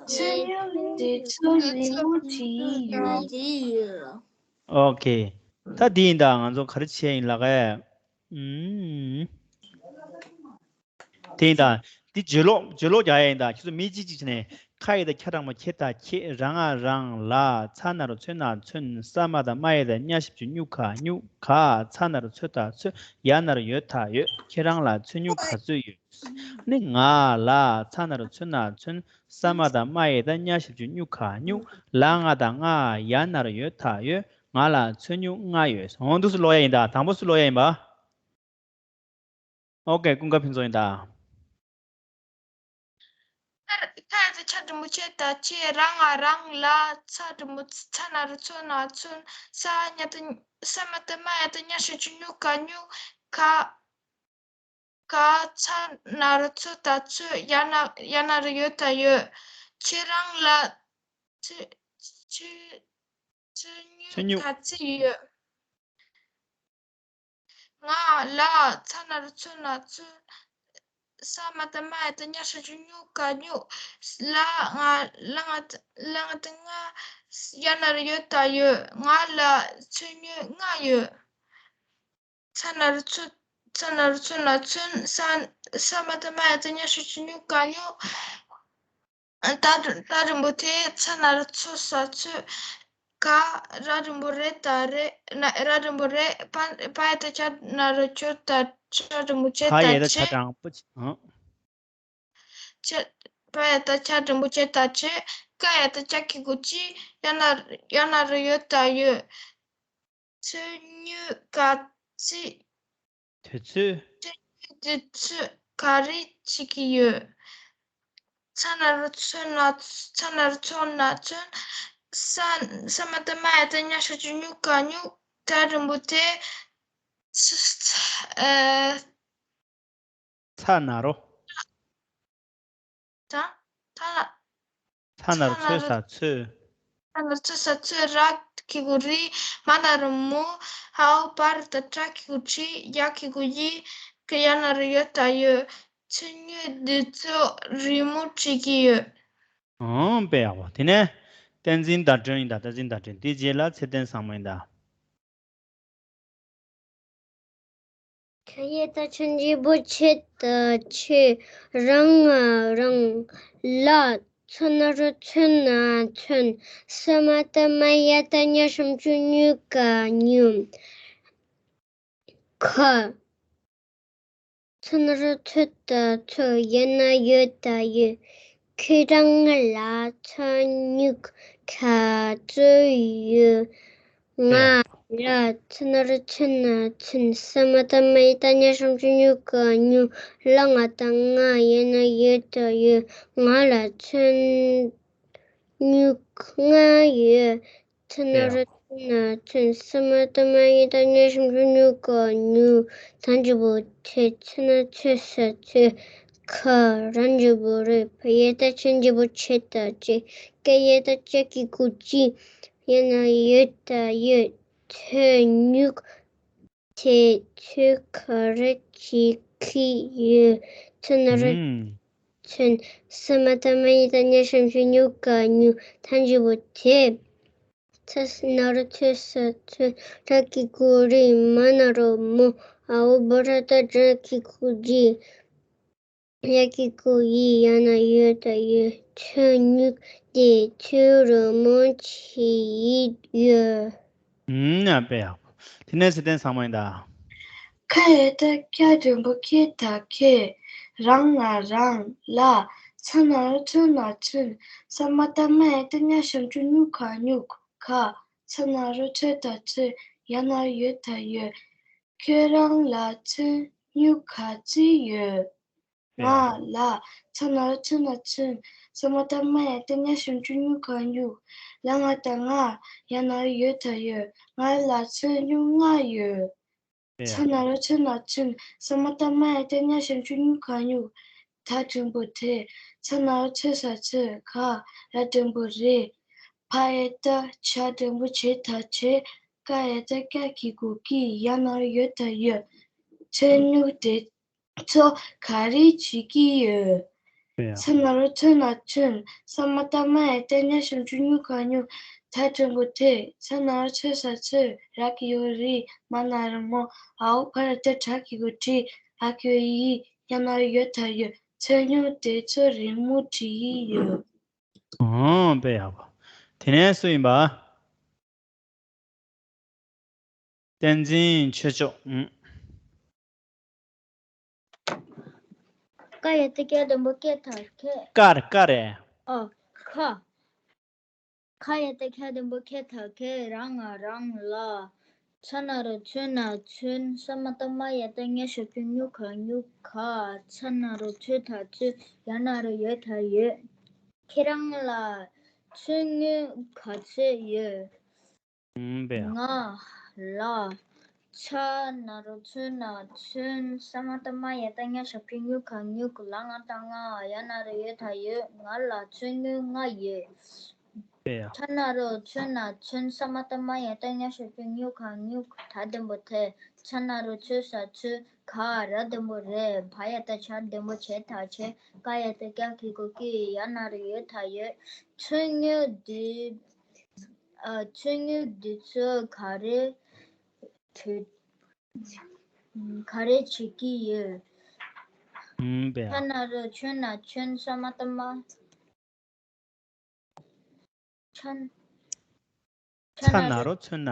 ཚོན་སྨྱུག་དུས་ཚོད་རི་མོ་འབྲི་གི་ཡོད། ཨོ་ཀེ། ད་འདི་ཡིན་ད། ང་ཚོ་ག་རེ་བྱས་ཡིན་ལབ་ཀ། ཨུམ། དེ་ཡིན་ད། འདི་བརྗོད་ལོག་བརྗོད་ལོག་རྒྱག་ཡ་ཡིན་ད། ཁྱེད་ཚོ་མི་གཅིག་གཅིག་བྱས་ནས། ཁ་ཡ་བཏགས་ཁྱ་འགྲེང་བུ་ཁྱེ་ད་ཁྱེད། ར་ང་རང་། ལ་ཚ་ན་རོ་ཚོ་ན་ཚོན། ས་མ་བཏགས་སྨ་ཡ་བཏགས་སྨྱ་ཞབས་ཀྱུ་སྨྱུ་ག་སྨྱུག་ག་ཚ་ན་རོ་ཚོ་ད་ཚོད། ཡ་ན་རོ་ཡོ་ད་ཡོད། ཁྱེད་རང་ལ་ཚོན་སྨྱུག་ག་ཚོད་ཡོད། ནི་ང་ལ་ཚ་ན་རོ་ཚོ་ན་ཚོན། ས་མ་བཏགས་སྨ་ཡ་བཏགས་སྨྱ་ཞབས་ཀྱུ་སྨྱུ་ག་སྨྱུག་ལ་ང་བཏགས་ལྔ། ཡ་ན་རོ་ཡོ་ད་ཡོད། ང་ལ་ཚོན་སྨྱུག་ལྔ་ཡོད། འོ་འདུག་སེ་ཀློག་ཡ་ཡིན་ད། དང་པོ་སུ་ཀློག་ཡ་ཡིན་པ། ཨོ་ཀེ། ཀུན་དགའ་ཕུན་ཚོགས་ཡིན་ད། ཁ་ཡ་བཏགས་ཁྱ་འགྲེང་བུ་ཁྱེད་ད་ཁྱེད། ར་ང་རང་། ལ་ཚ་འགྲེང་བུ་ཚ་ན་རོ་ཚོ་ན་ཚོན། ས་ཉ་ཏ་ས་མ་བཏགས་སྨ་ཡ་བཏགས་སྨྱ་ཞབས་ཀྱུ་སྨྱུ་ག་སྨྱུག་ག་ག་ཚ་ན་རོ་ཚོ་ད་ཚོད། ཡ་ན་ཡ་ན་རོ་ཡོ་ད་ཡོད། ཁྱེད་རང་ལ་ཚོན་ཚོན་ཚོན་སྨྱུག་ག་ཚོད་ཡོད། ང་ལ་ཚ་ན་རོ་ཚོ་ན་ཚོན། ས་མ་བཏགས་སྨ་ཡ་བཏགས་སྨྱ་ཞབས་ཀྱུ་སྨྱུ་ག་སྨྱུག་ལ་ང་ལ་ང་ལ་ང་བཏགས་ལྔ། ཡ་ན་རོ་ཡོ་ད་ཡོད། ང་ལ་ཚོན་སྨྱུག་ལྔ་ཡོད། ཚ་ན་རོ་ཚོ་ཚ་ན་རོ་ཚོ་ན་ཚོན། ས་ས་མ་བཏགས་སྨ་ཡ་བཏགས་སྨྱ་ཞབས་ཀྱུ་སྨྱུ་ག་སྨྱུག་ད་ད་འགྲེང་བུ་དེ། ཚ་ན་རོ་ཚོ་ས་ཚོད། ག་ར་འགྲེང་བུ་རེ་ད་རེད། ན་ར་འགྲེང་བུ་རེད། པ་པ་ཡ་བཏགས་པ་ན་རོ་པ་ད། ཆ་འགྲེང་བུ་ཆེ་ད་ཆ་ཡ་བཏགས་ཆ་ཆེ། འགྲེང་བུ་ཆེ། ཨང་། ཆ་པ་ཡ་བཏགས་པ་ན་འགྲེང་བུ་པ་ད་ཆེ། ཀ་ཡ་བཏགས་ཀྱ་གི་གུ་ཀྱི། ཡ་ན་ཡ་ན་རོ་ཡོ་ད་ཡོད། ཚོན་སྨྱུག་ག་ཚོད། དུས་ཚོད། ཚོན་སྨྱུག་དུས་ཚོད་ག་རེ་བྱེད་ཀྱི་ཡོད། ཚ་ན་རོ་ཚོ་ན་ཚ་ན་རོ་ཚོ་ན་ཚོན། ས་ས་མ་བཏགས་སྨ་ཡ་བཏགས་སྨྱ་ཞབས་ཀྱུ་སྨྱུ་ག་སྨྱུག་ད་འགྲེང་བུ་དེ། ཚ་ཚ་ཨེ། ཚ་ན་རོ། ད་ད་ཚ་ན་རོ་ཚོ་ས་ཚོད། ཚ་ན་རོ་ཚོ་ས་ཚོད། ར་གི་གུ་རི། མ་ན་རོ་མུ། འ་བ་ར་བཏགས་འ་གི་གུ་འི། ཡ་གི་གུ་ཡི། ག་ཡ་ན་རོ་ཡོ་ད་ཡོད། ཚོན་སྨྱུག་དུས་ཚོད་རི་མོ་བྲིས་ཀྱི་ཡོད། ཨང་། དཔེ་ཡག་པོ། དེ་ནས་བསྟན་འཛིན་ཟླ་སྒྲོན་ཡིན་ད། བསྟན་འཛིན་ཟླ་སྒྲོན། དེའི་རྗེས་ལ་ཚེ་བརྟན་བཟང་མོ་ཡིན་ད། ཁ་ཡ་བཏགས་ཁྱ་འགྲེང་བུ་ཁྱེད་ད་ཁྱེད། ར་ང་རང་། ལ་ཚ་ན་རོ་ཚོ་ན་ཚོན། ས་མ་བཏགས་སྨ་ཡ་བཏགས་སྨྱ་ཞབས་ཀྱུ་སྨྱུ་ག་སྨྱུག་ཁ་ཚ་ན་རོ་ཚོ་ད་ཚོད། ཡ་ན་ཡོ་ད་ཡོད། ཁྱེད་རང་ལ་ཚོན་སྨྱུག་ག་ཚོད་ཡོད། ང་ལ་ཚ་ན་རོ་ཚོ་ན་ཚོན། ས་མ་བཏགས་སྨ་ཡ་བཏགས་སྨྱ་ཞབས་ཀྱུ་སྨྱུ་ག་སྨྱུག་ལ་ང་བཏགས་ལྔ། ཡ་ན་ཡོ་ད་ཡོད། ང་ལ་ཚོན་སྨྱུག་ལྔ་ཡོད། ཚ་ན་རོ་ཚོ་ན་ཚོན། ས་མ་བཏགས་སྨ་ཡ་བཏགས་སྨྱ་ཞབས་ཀྱུ་སྨྱུ་ག་སྨྱུག་ད་འགྲེང་བུ་དེ། ཚ་ན་ཚོ་ས་ཚོད། ཁ་ར་འགྲེང་བུ་རེ། བ་ཡ་བཏགས་ཁྱ་འགྲེང་བུ་ཁྱེད་ད་ཁྱེད། ཀ་ཡ་བཏགས་ཀྱ་གི་གུ་ཀྱི། ཡ་ན་ཡོ་ད་ཡོད། ཚོན་སྨྱུག་དེ་ཚོད་ག་རེ་བྱེད་ཀྱི་ཡོད། ཚ་ན་རོ་ཚོན། ས་མ་བཏགས་སྨ་ཡ་བཏགས་སྨྱ་ཞབས་ཀྱུ་སྨྱུ་ག་སྨྱུག་ད་འགྲེང་བུ་དེ། ཚ་ན་རོ་ཚོ་ས་ཚོ། ར་གི་གུ་རི། མ་ན་རོ་མོ། འ་འོག་བ་ར་བཏགས་འ། ར་གི་གུ་རི། ཡ་གི་གུ་ཡི། ཡ་ན་རོ་ཡོ་ད་ཡོད། ཚོ་སྨྱུག་སྡེ་ཚོ་རི་མོ་བྱེད་ཀྱི་ཡོད། ཨུམ། ཡ། དཔེ་ཡག་པོ། དེ་ནས་ཚེ་བརྟན་ཚང་མ་ཡིན་ད། ཁ་ཡ་བཏགས་ཁ་འགྲེང་བུ་ཁེ་ད་ཁེ། རང་ང་རང་། ལ། ཚ་ན་རོ་ཚོ་ན་ཚོན། ས་མ་བཏགས་སྨ་ཡ་བཏགས་སྨྱ་ཞབས་ཀྱུ་སྨྱུ་ག་སྨྱུག་ག་ཚ་ན་རོ་ཚོ་ད་ཚོ། ཡ་ན་རོ་ཡོ་ད་ཡོད། ཁྱོད་རང་ལ་ཚོན་སྨྱུག་ག་ཚོད་ཡོད། ང་ལ། ཚ་ན་རོ་ཚོ་ན་ཚོན། ས་མ་བཏགས་སྨ་ཡ་བཏགས་སྨྱ་ཞབས་ཀྱུ་སྨྱུ་ག་སྨྱུག་ལ་ང་བཏགས་ལྔ། ཡ་ན་རོ་ཡོ་ད་ཡོད། ང་ལ་ཚོན་སྨྱུག་ལྔ་ཡོད། ཚ་ན་རོ་ཚོ་ན་ཚོན། ས་མ་བཏགས་སྨ་ཡ་བཏགས་སྨྱ་ཞབས་ཀྱུ་སྨྱུ་ག་སྨྱུག་ད་འགྲེང་བུ་དེ། ཚ་ན་རོ་ཚོ་ས་ཚོ། ག་ར་འགྲེང་བུ་རེ། བ་ཡ་བཏགས་བྱ་འགྲེང་བུ་བྱེ་ད་བྱེད། ཀ་ཡ་བཏགས་ཀྱ་གི་གུ་ཀྱི། ཡ་ན་རོ་ཡོ་ད་ཡོད། ཚོན་སྨྱུག་དེ་ཚོ་ག་རེ་བྱེད་ཀྱི་ཡོད། ཚ་ན་རོ་ཚོ་ན་ཚོན། ས་མ་བཏགས་སྨ་ཡ་བཏགས་སྨྱ་ཞབས་ཀྱུ་སྨྱུ་ག་སྨྱུག་ད་འགྲེང་བུ་དེ། ཚ་ན་རོ་ཚོ་ས་ཚོ། ར་གི་གུ་རི། མ་ན་རོ་མོ། འ་འོག་བ་ར་བཏགས་འ། ར་གི་གུ་རི། ཡ་གི་གུ་ཡི། ཡ་ན་རོ་ཡོ་ད་ཡོད། ཚོན་སྨྱུག་དེ་ཚོ་རི་མོ་བྲིས་ཡོད། ཨོ། དཔེ་ཡག་པོ། དེ་ནས་སུ་ཡིན་པ། བསྟན་འཛིན་ཆོས་སྐྱོང་། ཨུམ། ཀ་ཡ་བཏགས་ཀྱ་འགྲེང་བུ་ཀེ་ད་ཁེ། ཀ་རེད། ཀ་རེད། ཨོ། ཁ། ཁ་ཡ་བཏགས་ཁ་འགྲེང་བུ་ཁེ་ད་ཁེ། ར་ང་རང་། ལ། ཚ་ན་རོ་ཚོ་ན་ཚོན། ས་མ་བཏགས་སྨ་ཡ་བཏགས་སྨྱ་ཞབས་ཀྱུ་སྨྱུ་ག་སྨྱུག་ག་ཚ་ན་རོ་ཚོ་ད་ཚོ། ཡ་ན་རོ་ཡོ་ད་ཡོད། ཁྱེད་རང་ལ་ཚོན་སྨྱུག་ག་ཚོད་ཡོད། ཨུམ། དཔེ་ཡག་ང་ལ། ཚ་ན་རོ་ཚོ་ན་ཚོན། ས་མ་བཏགས་སྨ་ཡ་བཏགས་སྨྱ་ཞབས་ཀྱུ་སྨྱུ་ག་སྨྱུག་ལ་ང་བཏགས་ལྔ། ཡ་ན་རོ་ཡོ་ད་ཡོད། ང་ལ་ཚོན་སྨྱུག་ལྔ་ཡོད། དཔེ་ཡག་ཚ་ན་རོ་ཚོ་ན་ཚོན། ས་མ་བཏགས་སྨ་ཡ་བཏགས་སྨྱ་ཞབས་ཀྱུ་སྨྱུ་ག་སྨྱུག་ད་འགྲེང་བུ་དེ། ཚ་ན་རོ་ཚོ་ས་ཚོ། ག་ར་འགྲེང་བུ་རེ། བ་ཡ་བཏགས་བྱ་འགྲེང་བུ་བྱེ་ད་བྱེད། ཀ་ཡ་བཏགས་ཀྱ་གི་གུ་ཀྱི། ཡ་ན་རོ་ཡོ་ད་ཡོད། ཚོན་སྨྱུག་དེ། ཨ། ཚོན་སྨྱུག་འདི་ཚོ་ག་རེ་བྱེད། ག་རེ་བྱེད་ཀྱི་ཡོད། ཨུམ། དཔེ་ཡག་ཚ་ན་རོ་ཚོ་ན་ཚོན། ས་མ་བཏགས་སྨ། ཚ་ཚ་ན་རོ་ཚོ་ན།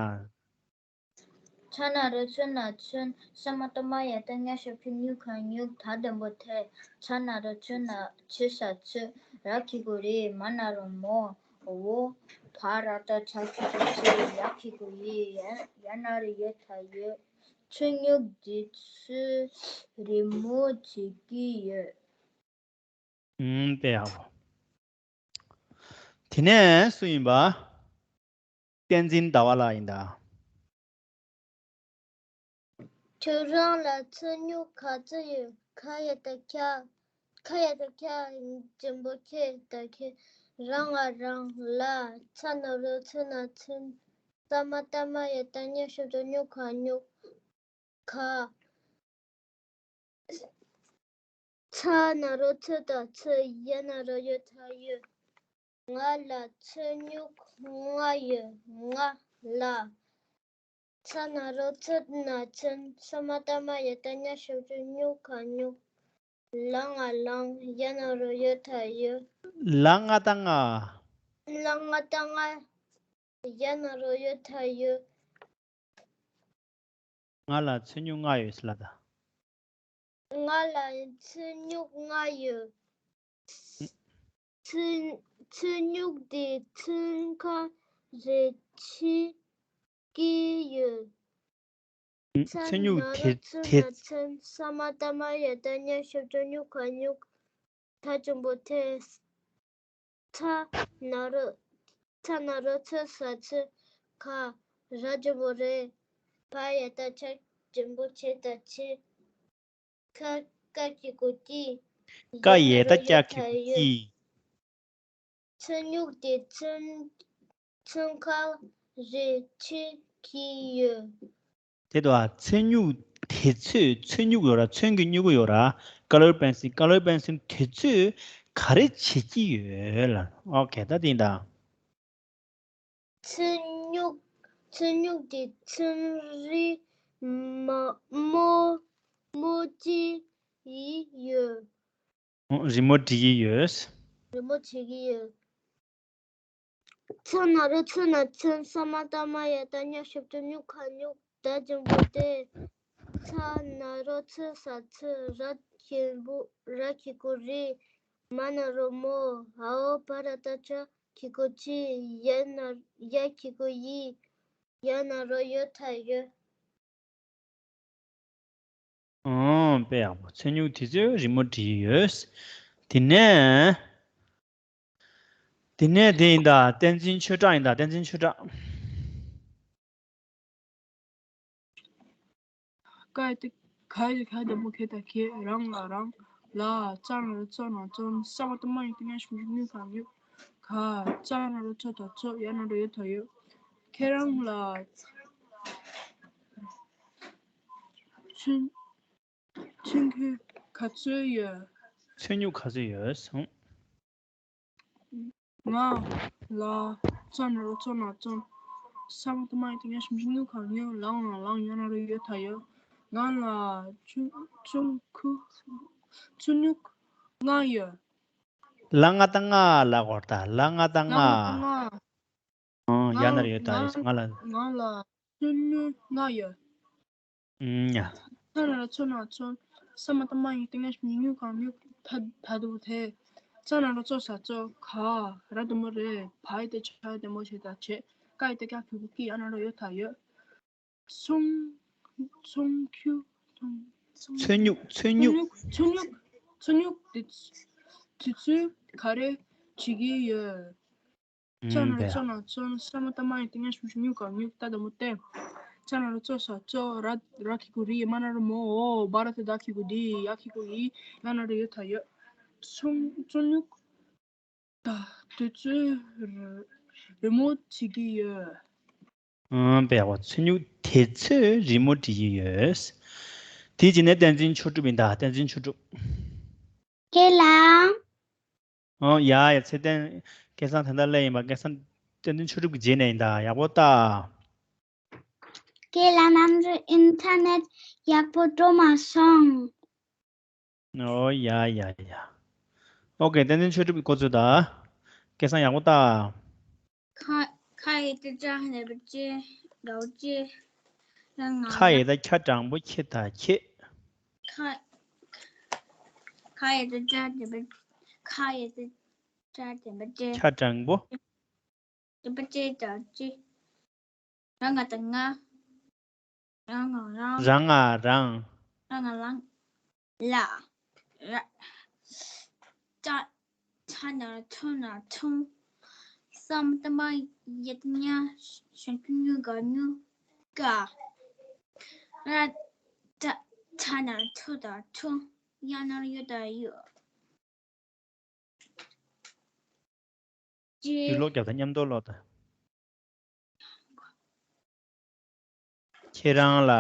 ཚ་ན་རོ་ཚོ་ན་ཚོན། ས་མ་བཏགས་སྨ་ཡ་བཏགས་སྨྱ་ཞབས་ཀྱུ་སྨྱུ་ག་སྨྱུག་ད་འགྲེང་བུ་དེ། ཚ་ན་རོ་ཚོ་ན་ཚོ་ས་ཚོ། ར་གི་གུ་རི། མ་ན་རོ་མོ། འོ། བ་ར་བཏགས་བྱ་གི་གུ་གི། ཡ་གི་གུ་ཡི། ཡ་ན་རོ་ཡོ་ད་ཡོད། ཚོན་སྨྱུག་འདི་ཚོ་རི་མོ་བྱེད་ཀྱི་ཡོད། ཨུམ། དཔེ་ཡག་པོ། དེ་ནས་སུ་ཡིན་པ། བསྟན་འཛིན་ཟླ་བ་ལགས་ཡིན་ད། ཁྱོད་རང་ལ་ཚོན་སྨྱུག་ག་ཚོད་ཡོད། ཁ་ཡ་བཏགས་ཁྱ། ཁ་ཡ་བཏགས་ཁྱ་འགྲེང་བུ་ཁེ་ད་ཁེ། ར་ང་རང་། ལ། ཚ་ན་རོ་ཚོ་ན་ཚོན། ས་མ་བཏགས་སྨ་ཡ་བཏགས་སྨྱ་ཞབས་ཀྱུ་སྨྱུ་ག་སྨྱུག་ག་ཚ་ན་རོ་ཚོ་ད་ཚོ། ཡ་ན་རོ་ཡོ་ད་ཡོད། ང་ལ་ཚོན་སྨྱུག་ལྔ་ཡོད། ང་ལ། ཚ་ན་རོ་ཚོ་ན་ཚོན། ས་མ་བཏགས་སྨ་ཡ་བཏགས་སྨྱ་ཞབས་ཀྱུ་སྨྱུ་ག་སྨྱུག་ལ་ང་ལང་། ཡ་ན་རོ་ཡོ་ད་ཡོད། ལ་ང་བཏགས་ལྔ། ལ་ང་བཏགས་ལྔ། ཡ་ན་རོ་ཡོ་ད་ཡོད། ང་ལ་ཚོན་སྨྱུག་ལྔ་ཡོད་ཟེར་ལབ་ད། ང་ལ་ཚོན་སྨྱུག་ལྔ་ཡོད། ཚོན་ཚོན་སྨྱུག་དེ་ཚོན་ཁ་རེ་ཕྱེ་གི་ཡོད། ཚ་ཚོན་སྨྱུག་ན་རོ་དེ་ཚོ་དེ་ན་ཚོན། ས་མ་བཏགས་སྨ་ཡ་བཏགས་སྨྱ་ཞབས་ཀྱུ་སྨྱུ་ག་སྨྱུག་ད་འགྲེང་བུ་དེ། ཚ་ན་རོ། ཚ་ན་རོ་ཚོ་ས་ཚོ། ག་ར་འགྲེང་བུ་རེ། བ་ཡ་བཏགས་བྱ་འགྲེང་བུ་བྱེ་ད་བྱེད། ཀ་ཀ་གི་གུ་ཀྱི། ཀ་ཡ་ན་ཡ་རོ་བཏགས་ཡོ་ཀྱ་གི་ད་གུ་ཡོད། ཀྱི། ཚོན་སྨྱུག་དེ་ཚོན་ཚོན་ཁ་རེ་ཕྱེ་གི་ཡོད། དེ་དུ་ཨ། ཚོན་སྨྱུག་དེ་ཚོས། ཚོན་སྨྱུག་ཡོད་ར། ཚོན་གྱི་སྨྱུ་གུ་ཡོད་ར། ཀ་ལར་པེན་སིལ། ཀ་ལར་པེན་སིལ་དེ་ཚོས་ག་རེ་བྱེད་ཀྱི་ཡོད་ལ། ཨོ་ཁེ། ད་དེ་ཡིན་ད། ཚོན་ སྨྱུག་ཚོན་སྨྱུག་དེ་ཚོན་རི་མ་མོ་མོ་ཅི་ཡི་ཡོད། ཨོ། རི་མོ་འབྲི་གི་ཡོད། རི་མོ་བྲིས་ཀྱི་ཡོད། ཚ་ན་རོ་ཚོ་ན་ཚོན། ས་མ་བཏགས་སྨ་ཡ་བཏགས་སྨྱ། ཞབས་ཀྱུ་སྨྱུ་ག་སྨྱུག་ད་འཇམ་པོ་སྟེ། ཚ་ན་རོ་ཚོ་ས་ཚོ། ར་གི་གུ་རི། མ་ན་རོ་མོ། འ་འོག་བ་ར་བཏགས་འཇའ། གི་གུ་གྱི། ཡ་ན་ཡ་གི་གུ་ཡི། ཡ་ན་རོ་ཡོ་ད་ཡོད། ཨོ། དཔེ་ཡག་པོ། ཚོན་སྨྱུག་དེ་ཚོས་རི་མོ་བྲིས་ཡོད། དེ་ནས། དེ་ནས་དེ་ཡིན་ད། བསྟན་འཛིན་ཆོས་གྲགས་ཡིན་ད། བསྟན་འཛིན་ཆོས་གྲགས། ཀ་ཡི་ཏི་ག་ཡི་ཏི་ག་འདམ་བུ་གེ་ད་གེ། རང་ལ་རང་། ལ་ཙ་ན་རོ་ཙོ་ན་ཙོན། ས་མ་བཏགས་སྨ་ཡ་བཏགས་སྨྱ། ཞབས་ཀྱུ་སྨྱུ་ག་སྨྱུག་ག་ཙ་ན་རོ་ཙོ་ད་ཙོ། ཡ་ན་རོ་ཡོ་ད་ཡོད། ཁྱེད་རང་ལ་ཚོན་ཚོན་སྨྱུག་ག་ཚོད་ཡོད། ཚོན་སྨྱུག་ག་ཚོད་ཡོད་སོང་། ང་ལ་ཙ་ན་རོ་ཙོ་ན་ཙོན། ས་མ་བཏགས་སྨ་ཡ་བཏགས་སྨྱ། ཞབས་ཀྱུ་སྨྱུ་ག་སྨྱུག་ལ་ང་ལ་ཡ་ན་རོ་ཡོ་ད་ཡོད། ང་ལ་ཚོན་ཚོན་སྨྱུག་ཚོན་སྨྱུག་ལྔ་ཡོད། ལ་ང་བཏགས་ལྔ་ལ་གོ་ད། ལ་ང་བཏགས་ལ་ང་ལྔ། བཏགས་ལྔ། ཨོ། ཡ་ན་རོ་ཡོ་ད་ཡོད་སོང་། ང་ལ། ང་ལ་ཚོན་སྨྱུག་ལྔ་ཡོད། ཨུམ། ཡ། ཚ་ན་རོ་ཚོ་ན་ཚོན། ས་མ་བཏགས་སྨ་ཡ་བཏགས་སྨྱ། ཞབས་ཀྱུ་སྨྱུ་ག་སྨྱུག་ད་ད་དུ་དེ། ཙ་ན་རོ་ཙོ་ས་ཙོ། ག་ར་འདམ་བུ་རེ། བ་ཡི་ཏི་བྱ་འདམ་བུ་བྱེ་ད་བྱེད། ཀ་ཡི་ཏི་ཀ་གི་གུ་གི། ཡ་ན་རོ་ཡོ་ད་ཡོད། ཚོན་ཚོན་སྨྱུག་ཚོན་ཚོན་སྨྱུག་ཚོན་སྨྱུག་ཚོན་སྨྱུག་ཚོན་སྨྱུག་ཚོན་སྨྱུག་དེ་དེ་ཚོས་ག་རེ་བྱེད་ཀྱི་ཡོད། ཙ་ན་རོ་ཙོ་ན་ཙོན། ས་མ་བཏགས་སྨ་ཡ་བཏགས་སྨྱ། ཞབས་ཀྱུ་སྨྱུ་ག་སྨྱུག་ད་འདམ་བུ་སྟེ། ཙ་ན་རོ་ཙོ་ས་ཙོ། ར་ར་གི་གུ་རི། མ་ན་རོ་མོ། འོ། བ་ར་བཏགས་བཏགས། གི་གུ་འདི། ཡ་གི་གུ་ཡི། ཡ་ན་རོ་ཡོ་ད་ཡོད། ཚོན་ཚོན་སྨྱུག་ད་དེ་ཚོས་རི་མོ་བྲིས་ཀྱི་ཡོད། ཨང་། དཔེ་ཡག་པོ། ཚོན་སྨྱུག་དེ་ཚོས་རི་མོ་བྲིས་ཀྱི་ཡོད། དེའི་རྗེས་ནས་བསྟན་འཛིན་ཆོས་གྲུབ་ཡིན་ད། བསྟན་འཛིན་ཆོས་གྲུབ། ཁས་བླངས། ཨོ་ཡ་ཡ། ཚེ་བརྟན། སྐལ་བཟང་ད་ལྟ་སླེབས་ཡིན་པ། སྐལ་བཟང་། བསྟན་འཛིན་ཆོས་གྲུབ་ཀྱི་རྗེས་ནས་ཡིན་ད། ཡག་པོ་ལྟ། ཁས་བླངས། གནམ་གྲུ་ཨིན་ཐར་ནེཊ་ཡག་པོ་འགྲོ་མ་སོང་། ཨོ་ཡ་ཡ་ཡ། ཨོ་ཀེ། བསྟན་འཛིན་ཆོས་གྲུབ་ཀྱིས་འགོ་བཙུགས་ད། སྐལ་བཟང་ཡག་པོ་ལྟ། ཁ་ཁ་ཡི་ཏི་ཅ་ལེ་བ་ཅེ་རའོ་ཅེ། ར་ང་ཁ་ཡི་ཏ་ཁྱ་དྲང་པོ་ཁྱེ་ད་ཁྱེད། ཁ་ཁ་ཡི་ཏི་ཅ་ལེ་བ། ཁ་ཡི་ཏི་ཅ་ལེ་བ་ཅེ། ཁྱ་དྲང་པོ། ལེ་བ་ཅེ་ད་ཅེ། ར་ང་ད་ང་། ར་ང་རང་། ར་ང་རང་། ར་ང་རང་། ལ། ར། ཅ། ཚ་ན་རོ་ཚོ་ན་ཚོན། ས་མ་བཏགས་སྨ་ཡ་བཏགས་སྨྱ། ཞབས་ཀྱུ་སྨྱུ་ག་སྨྱུག་ཀ །ར། ཏ། ཚ་ན་རོ་ཚོ་ད་ཚོ། ཡ་ན་རོ་ཡོ་ད་ཡོད། ཅི། ཡུལ་ལོག་རྒྱབ་དང་མཉམ་དུ་ཀློག་དང་། ཁྱེད་རང་ལ།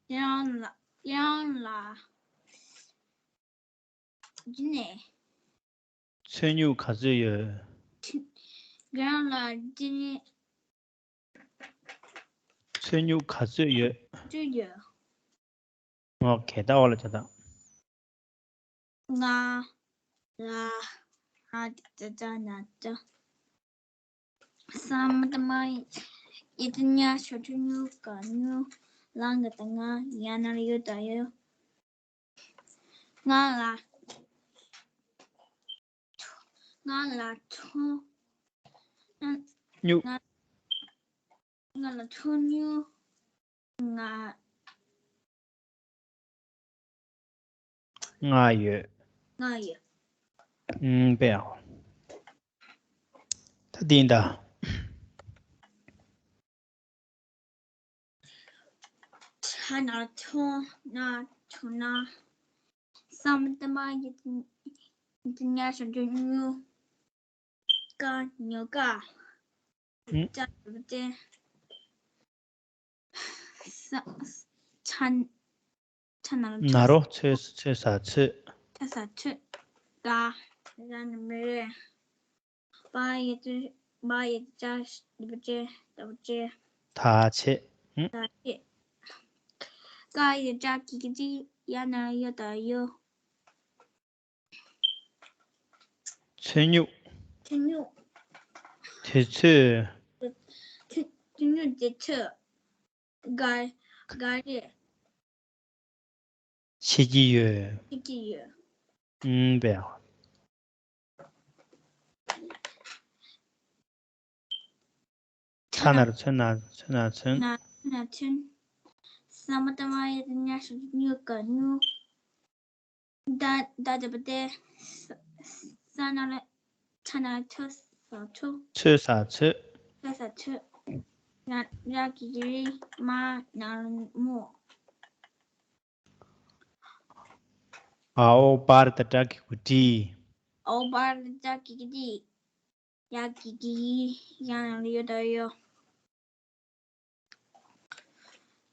ཁྱེད་རང་ལ། ཁྱེད་རང་ལ། ཅི་ནས། ཚོན་སྨྱུག་ག་ཚོད་ཡོད། ཁྱེད་རང་ལ་ཅི་ནས། ཚོན་སྨྱུག་ག་ཚོད་ཡོད། ཚོད་ཡོད། ཨོ་ཁེ། ད་འོ་ལ་ཅ་ད། ང་། ལ། ཧ་ཏ་ཅ་ན་ཅ། ས་མ་བཏགས་སྨ་ཡ་བཏགས་སྨྱ། ཞབས་ཀྱུ་སྨྱུ་ག་སྨྱུ། ལ་ང་བཏགས་ལྔ། ཡ་ན་རོ་ཡོ་ད་ཡོད། ང་ལ། ང་ལ་ཚོན། སྨྱུག་ང་། ང་ལ་ཚོན་སྨྱུག་ང་། ལྔ་ཡོད། ལྔ་ཡོད། ཨུམ། དཔེ་ཡག་ད་འདི་ཡིན་ད། ཚ་ན་ཚོ་ན་ཚོ་ན། ས་མ་བཏགས་སྨ་ཡ་བཏགས་སྨྱ། ཞབས་ཀྱུ་སྨྱུ་ག་སྨྱུག་ཀ །ཅ་ལེ་བ་ཅེ། ས། ཚ། ཚ་ན་རོ་ཚོ། ན་རོ་ཚོ་ས་ཚོད། ཚ་ས་ཚོད། ད། ར་ན་རོ་རེ། བ་ཡ་བཏགས་ མ་ཡ་ཅ་ཞབས་ཀྱུ་མ་ཅེ། ད་བ་ཅེ། ད་ཆེ། ཧུམ། ད་ཆེ། ཀ་ཡ་ཅ་གི་གུ་ཀྱི། ཡ་ན་རོ་ཡོ་ད་ཡོད། ཚོན་སྨྱུག་ཚོན་སྨྱུག་དུས་ཚོད། ཚོན་སྨྱུག་དུས་ཚོད། ག་ག་རེ། བྱེད་ཀྱི་ཡོད། བྱེད་ཀྱི་ཡོད། ཨུམ་པས། ཚ་ན་རོ་ཚོན། ན་ཚོན། ན་ཚོན། ན་ཚོན། ས་མ་བཏགས་སྨ་ཡ་བཏགས་སྨྱ་ཞབས་ཀྱུ་སྨྱུ་ག་སྨྱུག་ད་ད་ད་བ་ཏེ། ས་ས་ན་རོ་ཚ་ན་རོ་ཚོ་ས་ཚོ། ཚོ་ས་ཚོད། ཚོ་ས་ཚོད། ཡ་ཡ་གི་གུ་རི། མ་ན་རོ་མོ། འ་འོག་པ་ར་བཏགས་སྤྲ་གི་གུ་སྤྲི། འ་འོག་པ་ར་བཏགས་སྤྲ་གི་གུ་སྤྲི། ཡ་གི་གུ་ཡི། ཡ་ན་རོ་ཡོ་ད་ཡོད།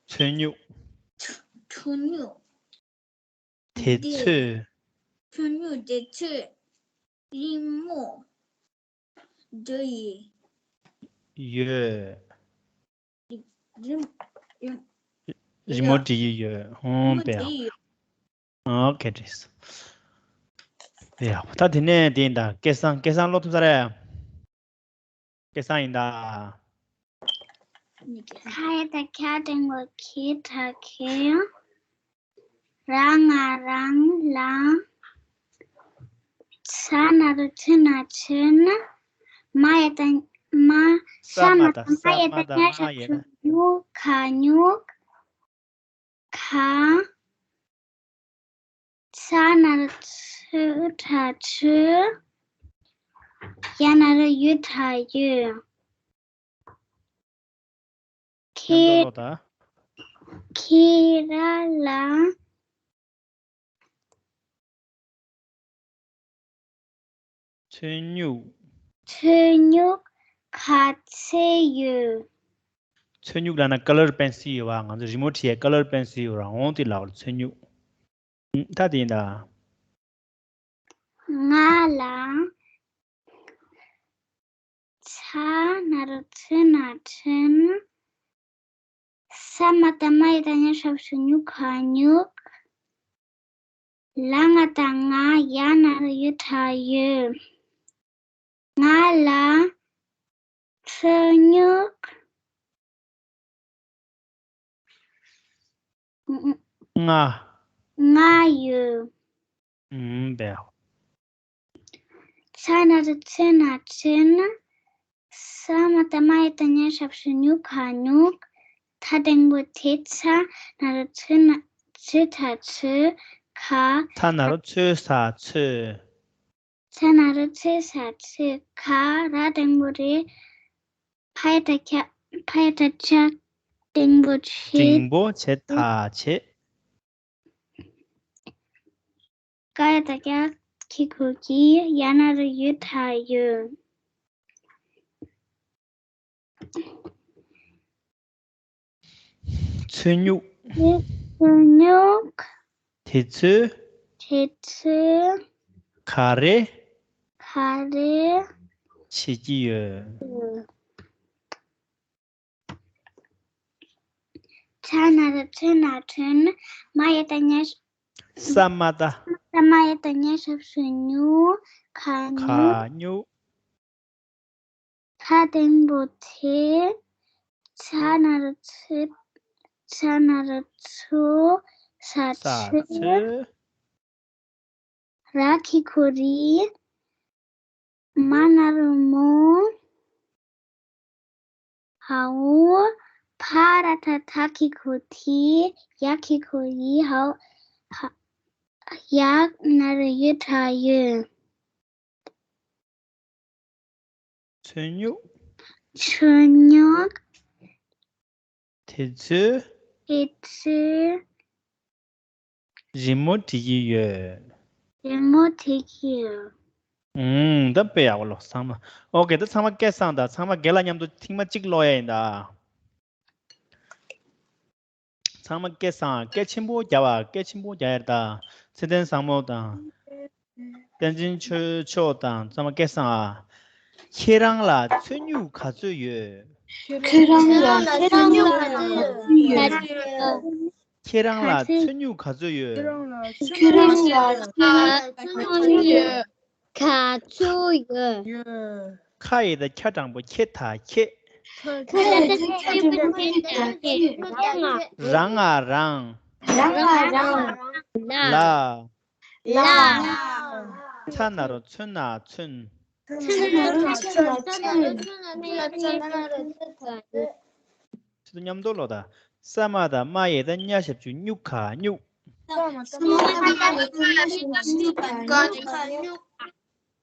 ཚོན་སྨྱུག་ཚོན་སྨྱུག་དུས་ཚོད། ཚོན་སྨྱུག་དུས་ཚོད། རི་མོ་འབྲི་ཡི་ཡོད། རི་རི་རི་མོ་འབྲི་ཡི་ཡོད། ཧོང་པས། ཨོ་ཁེ་འགྲིག་སོང་། ཡ། ད་དེ་ནས་དེ་ཡིན་ད། སྐད་གསང་། སྐད་གསང་ཀློག་ཐུབ་ས་རེད། སྐད་གསང་ཡིན་ད། ཁ་ཡ་བཏགས་ཁྱ་འགྲེང་བུ་ཁི། ཁྲ་ཁོ། ར་ང་རང་། ལ། ཚ་ན་རོ་ཚོ་ན་ཚོན། མ་ཡ་བཏགས་མ། ས་མ་བཏགས་སྨ་ཡ་བཏགས་སྨྱ་ཞབས་ཀྱུ་སྨྱུ་ག་སྨྱུག་ག་ཚ་ན་རོ་ཚོ་ཁྲ་ཚོད། ཡ་ན་རོ་ཡོ་ད་ཡོད། ཁེ་ཁེ་ར་ལ། ཚོན་སྨྱུག་ཚོན་སྨྱུག་ག་ཚད་ཡོད། ཚོན་སྨྱུག་ལབ་ན་ཀ་ལར་པེན་སིལ་ཡོད་པ། ང་ཚོ་རི་མོ་བྲིས་ཡས་ཀ་ལར་པེན་སིལ་ཡོད་ར། འོང་དེ་ལབ་པ་ཚོན་སྨྱུག་ད་དེ་ཡིན་ད། ང་ལ། ཚ་ན་རོ་ཚོ་ན་ཚོན། ས་མ་བཏགས་སྨ་ཡ་བཏགས་སྨྱ་ཞབས་ཀྱུ་སྨྱུ་ག་སྨྱུག་ལ་ང་བཏགས་ང་། ཡ་ན་རོ་ཡོ་ད་ཡོད། ང་ལ་ཚོན་སྨྱུག་ལྔ། ལྔ་ཡོད། ཨུམ་པས། ཚ་ན་རོ་ཚོ་ན་ཚོན། ས་མ་བཏགས་སྨ་ཡ་བཏགས་སྨྱ་ཞབས་ཀྱུ་སྨྱུ་ག་སྨྱུག་ད་འགྲེང་བུ་དེ། ཚ་ན་རོ་ཚོ་ན་ཚོ་ད་ཚོད། ག་ཚ་ན་རོ་ཚོ་ས་ཚོད། ཚ་ན་རོ་ཚོ་ས་ཚོད། ག་ར་འགྲེང་བུ་རེ། ཕ་ཡ་བཏགས་ཕྱ། ཕ་ཡ་བཏགས་ཕྱ་འགྲེང་བུ་ཕྱི། འགྲེང་བུ་ཕྱི་ད་ཕྱེད། ཀ་ཡ་བཏགས་ཀྱ་གི་གུ་ཀྱི། ཡ་ན་རོ་ཡོ་ད་ཡོད། ཚོན་སྨྱུག་ཚོན་སྨྱུག་དུས་ཚོད། དུས་ཚོད། ག་རེ། ག་རེ། བྱེད་ཀྱི་ཡོད། ཚ་ན་རོ་ཚོ་ན་ཚོན། མ་ཡ་བཏགས་མྱ། ས་མ་བཏགས། ས་མ་ཡ་བཏགས་མྱ་ཞབས་ཀྱུ་མྱུ། ག་མྱུ། ག་མྱུ། ད་འགྲེང་བུ་དེ། ཚ་ན་རོ་ཚོ། ཚ་ན་རོ་ཚོ། ས་ས་ཚོད། ཚོད། ར་གི་གུ་རི། མ་ན་རོ་མོ། འ་འོག་ཕ་ར་བཏགས་ཕ་གི་གུ་ཕི། ཡ་གི་གུ་ཡི། འ་འོག་ཡ་ན་རོ་ཡོ་ད་ཡོད། ཚོན་སྨྱུག་ཚོན་སྨྱུག་དུས་ཚོད། དུས་ཚོད། རི་མོ་བྲིས་ཀྱི་ཡོད། རི་མོ་བྲིས་ཀྱི་ཡོད། ཨུམ། ད་དཔེ་ཡག་པོ་ལོ་ཚང་མ། ཨོ་ཀེ། ད་ཚང་མ་སྐད་གསང་དང་། ཚང་མ་རྒན་ལགས་མཉམ་དུ་ཐེངས་མ་གཅིག་ཀློག་ཡ་ཡིན་ད། ཚང་མ་སྐད་གསང་། སྐད་ཆེན་པོ་རྒྱབ་པ། སྐད་ཆེན་པོ་རྒྱག་ཡ་ད། ཚེ་བརྟན་བཟང་མོ་དང་། བསྟན་འཛིན་ཆོས་མཆོག་དང་། ཚང་མ་སྐད་གསང་ཨ། ཁྱེད་རང་ལ་ཚོན་སྨྱུག་ག་ཚོད་ཡོད། ཁྱེད་རང་ལ་ཚོན་སྨྱུག་ག་ཚོད་ཡོད། ཁྱེད་རང་ལ་ཚོན་སྨྱུག་ག་ཚོད་ཡོད། ཁྱེད་རང་ལ་ཚོན་སྨྱུག་ག་ཚོད་ཡོད། ག་ཚོད་ཡོད། ཁ་ཡི་ད་ཁྱ་གྲངས་པོ་ཁྱེད་ད་ཁྱེད། ཁ་ཡི་ད་ཁྱེད་ད་ཁྱེད་ད་ཁྱེད། རང་ང་རང་། རང་ང་རང་། ལ། ལ། ལ། ཚ་ན་རོ་ཚོན་ན་ཚོན། ཚ་ན་རོ་ཚོན་ན་ཚོན། ཚིག་མཉམ་དུ་ཀློག་དང་། ས་མ་ད་མ་ཡི་ད་ཉ་ཞབས་ཀྱུ་སྨྱུ་ག་སྨྱུག། ས་མ་ད་མ་ཡི་ད་ཉ་ཞབས་ཀྱུ་སྨྱུ་ག་སྨྱུག།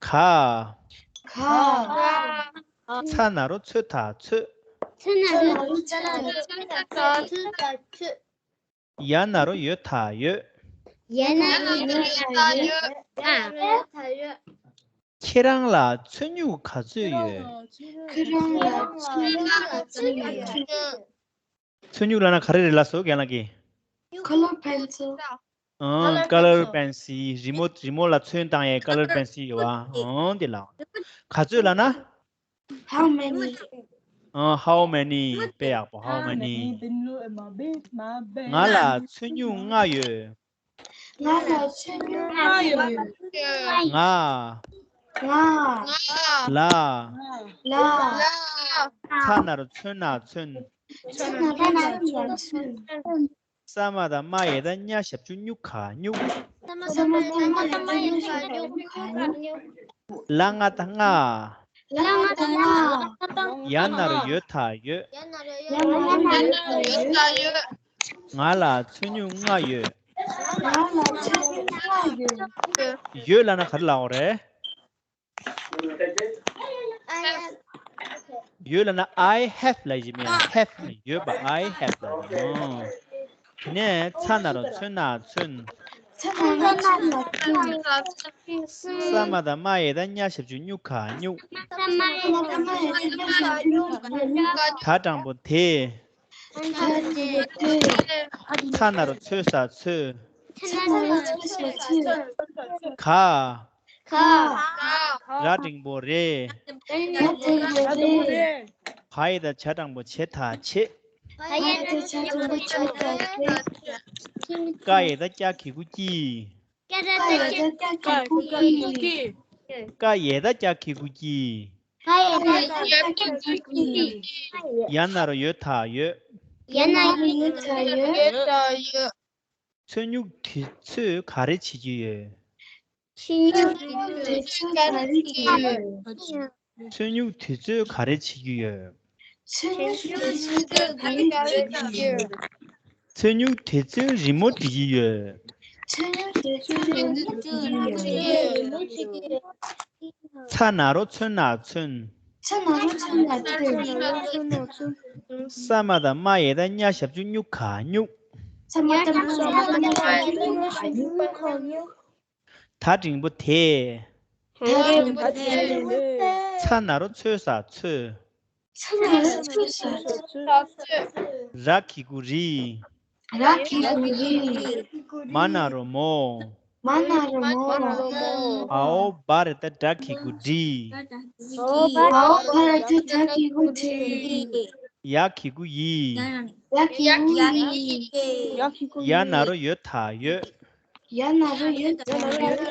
ག། ག། ཚ་ན་རོ་ཚོད་ད་ཚོད། ཚ་ན་རོ་ཚོད་ད་ཚོད། ཡ་ན་རོ་ཡོད་ད་ཡོད། ཡ་ན་རོ་ཡོད་ད་ཡོད། ཨ། ཁྱེད་རང་ལ་ཚོན་སྨྱུག་ག་ཚོད་ཡོད། ཁྱེད་རང་ལ་ཚོན་སྨྱུག་ག་ཚོད་ཡོད། ཚོན་སྨྱུག་ལབ་ན་ག་རེ་རེད་ལབ་སོང་རྒན་ལགས་ཀྱིས། Color pencil. ཨང་། Color pencil. རི་མོ་རི་མོ་ལ་ཚོན་བཏང་ཡས་color pencil ཡོད་བ། ཨང་། དེ་ལ། ག་ཚོད་ལབ་ན། How many? ཨང་། How many? དཔེ་ཡག་པོ། How many? ང་ལ་ཚོན་སྨྱུག་ལྔ་ཡོད། ང་ལ་ཚོན་སྨྱུག་ལྔ་ཡོད། ང་། ང་། ལ། ལ། ཚ་ན་རོ་ཚོན་ན་ཚོན། ཚ་ན་རོ་ཚོན་ན་ཚོན། ས་མ་ད་མ་ཡི་ད་ཉ་ཞབས་ཀྱུ་སྨྱུ་ག་སྨྱུག། ས་མ་ད་མ་ཡི་ད་ཉ་ཞབས་ཀྱུ་སྨྱུ་ག་སྨྱུག། ལ་ང་ད་ལྔ། ལ་ང་ད་ལྔ། ཡ་ན་རོ་ཡོད་ད་ཡོད། ཡ་ན་རོ་ཡོད་ད་ཡོད། ང་ལ་ཚོན་སྨྱུག་ལྔ་ཡོད། ང་ལ་ཚོན་སྨྱུག་ལྔ་ཡོད། ཡོད་ལབ་ན་ག་རེ་ལབ་དགོས་རེད། ཡོད་ལབ་ན་I have ལབ་ཡིན་མིན། Have ཡོད་པ། I have ལབ་ཡིན། དེ་ནས་ཚ་ན་རོ་ཚོན་ན་ཚོན། ཚ་ན་རོ་ཚོན་ན་ཚོན། ས་མ་ད་མ་ཡི་ད་ཉ་ཞབས་ཀྱུ་སྨྱུ་ག་སྨྱུག། ས་མ་ད་མ་ཡི་ད་ཉ་ཞབས་ཀྱུ་སྨྱུ་ག་སྨྱུག། ད་དྲང་པོ་དེ། ད་དྲང་པོ་དེ། ཚ་ན་རོ་ཚོད་ས་ཚོད། ཚ་ན་རོ་ཚོད་ས་ཚོད། ག། ག། ར་འགྲེང་བུ་རེ། ར་འགྲེང་བུ་རེ། བ་ཡི་ད་བྱ་དྲང་པོ་བྱེད་ད་བྱེད། བ་ཡི་ད་བྱ་དྲང་པོ་བྱེད་ད་བྱེད། ཀ་ཡི་ད་ཀྱ་གི་གུ་ཀྱི། ཀ་ཡི་ད་ཀྱ་གི་གུ་ཀྱི། ཀ་ཡི་ད་ཀྱ་གི་གུ་ཀྱི། ཀ་ཡི་ད་ཀྱ་གི་གུ་ཀྱི། ཡ་ན་རོ་ཡོད་ད་ཡོད། ཡ་ན་རོ་ཡོད་ད་ཡོད། ཚོན་སྨྱུག་དུས་ཚོད་ག་རེ་བྱེད་ཀྱི་ཡོད། ཚོན་སྨྱུག་དུས་ཚོད་ག་རེ་བྱེད་ཀྱི་ཡོད། ཚོན་སྨྱུག་དུས་ཚོད་ག་རེ་བྱེད་ཀྱི་ཡོད། ཚོན་སྨྱུག་དུས་ཚོད་ག་རེ་བྱེད་ཀྱི་ཡོད། ཚོན་སྨྱུག་དུས་ཚོད་རི་མོ་འབྲི་གི་ཡོད། ཚོན་སྨྱུག་དུས་ཚོད་རི་མོ་འབྲི་གི་ཡོད། ཚ་ན་རོ་ཚོན་ན་ཚོན། ཚ་ན་རོ་ཚོན་ན་ཚོན། ས་མ་ད་མ་ཡི་ད་ཉ་ཞབས་ཀྱུ་སྨྱུ་ག་སྨྱུག། ས་མ་ད་མ་ཡི་ད་ཉ་ཞབས་ཀྱུ་སྨྱུ་ག་སྨྱུག། ད་འགྲེང་བུ་དེ། ད་འགྲེང་བུ་དེ། ཚ་ན་རོ་ཚོད་ས་ཚོད། ཚ་ན་རོ་ཚོད་ས་ཚོད། ར་གི་གུ་རི། ར་གི་གུ་རི། མ་ན་རོ་མོ། མ་ན་རོ་མོ། འའོ་བ་རི་ད་འགྲ་གི་གུ་འགྲི། འའོ་བ་རི་ད་འགྲ་གི་གུ་འགྲི། ཡ་གི་གུ་ཡི། ཡ་གི་གུ་ཡི། ཡ་ན་རོ་ཡོད་ད་ཡོད། ཡ་ན་རོ་ཡོད་ད་ཡོད།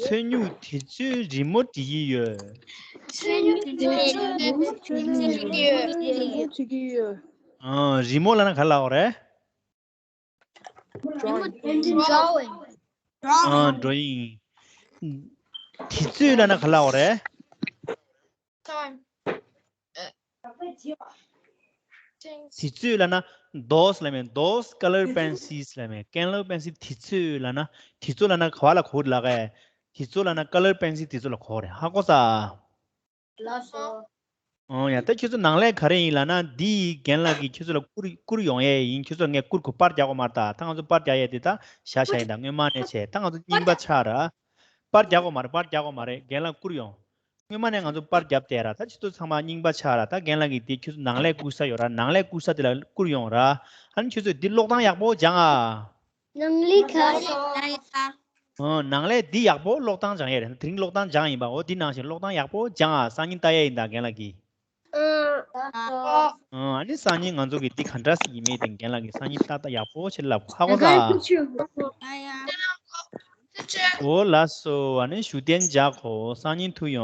ཚོན་སྨྱུག་དུས་ཚོད་རི་མོ་འབྲི་གི་ཡོད། ཚོན་སྨྱུག་དུས་ཚོད་རི་མོ་འབྲི་གི་ཡོད། ཨང་། རི་མོ་ལབ་ན་ག་རེ་ལབ་དགོས་རེད། Drawing. ཨང་། ཌོ་རོ་ཡིང་། དུས་ཚོད་ལབ་ན་ག་རེ་ལབ་དགོས་རེད། དུས་ཚོད་ལབ་ན་those ལབ་མེད། Those colored pencils ལབ་མེད། Colored pencil དུས་ཚོད་ལབ་ན། དུས་ཚོད་ལབ་ན་ག་བ་ལ་གོ་གི་ལབ་གས། དུས་ཚོད་ལབ་ན་colored pencil དུས་ཚོད་ལ་གོ་གི་རེད། ཧ་གོ་ས། ལགས་སོ། ཨོ་ཡ། ད་ཁྱོད་ཚོ་ནང་ལས་ག་རེ་ཡིན་ལབ་ན། འདི་རྒན་ལགས་ཀྱིས་ཁྱོད་ཚོ་ལ་བསྐུར་བསྐུར་ཡོང་ཡས་ཡིན། ཁྱོད་ཚོ་ངས་བསྐུར་གོ། པར་རྒྱག་དགོས་མ་རེད་ད། ད་ང་ཚོ་པར་རྒྱག་ཡས་དེ་ད་བཞག་བཞག་ཡིན་ད། སྔོན་མ་ནས་བྱས། ད་ང་ཚོ་རྙིང་པ་ཆགས་ར། པར་རྒྱག་དགོས་མ་རེད། པར་རྒྱག་དགོས་མ་རེད། རྒན་ལགས་བསྐུར་ཡོང་། སྔོན་མ་ནས་ང་ཚོ་པར་བརྒྱབ་བསྡད་ར། ད་ཁྱོད་ཚོ་ཚང་མ་རྙིང་པ་ཆགས་ར། ད་རྒན་ལགས་ཀྱིས་དེ་ཁྱོད་ཚོ་ནང་ལས་བསྐུར་ས་ཡོད་ར། ནང་ལས་བསྐུར་ས་དེ་ལ་བསྐུར་ཡོང་ར། ཨ་ནི་ཁྱོད་ཚོས་འདི་ཀློག་སྟངས་ཡག་པོ་སྦྱང་ཨ། ནང་ལས་ག་རེ། ཨོ། ནང་ལས་འདི་ཡག་པོ་ཀློག་སྟངས་སྦྱང་ཡས་རེད། དེ་རིང་ཀློག་སྟངས་སྦྱང་ཡིན་པ། འོ་འདི་ནང་བཞིན་ཀློག་སྟངས་ཡག་པོ་སྦྱང་ཨ། སང་ཉིན་ལྟ་ཡས་ཡིན་ད་རྒན་ལགས་ཀྱིས། ཨོ། ཨ་ནི་སང་ཉིན་ང་ཚོ་གི་འདི་ག་འདྲ་ཞིག་ཡིན་མིན་དེ་རྒན་ལགས་ཀྱིས་སང་ཉིན་ཏག་ཏག་ཡག་པོ་ཞིག་ལབ། ཧ་གོ་སོང་ཨ། ཨོ་ལགས་སོ། ཨ་ནི་བཞུགས་གདན་འཇགས་གོ། སང་ཉིན་ཐུག་ཡོང་།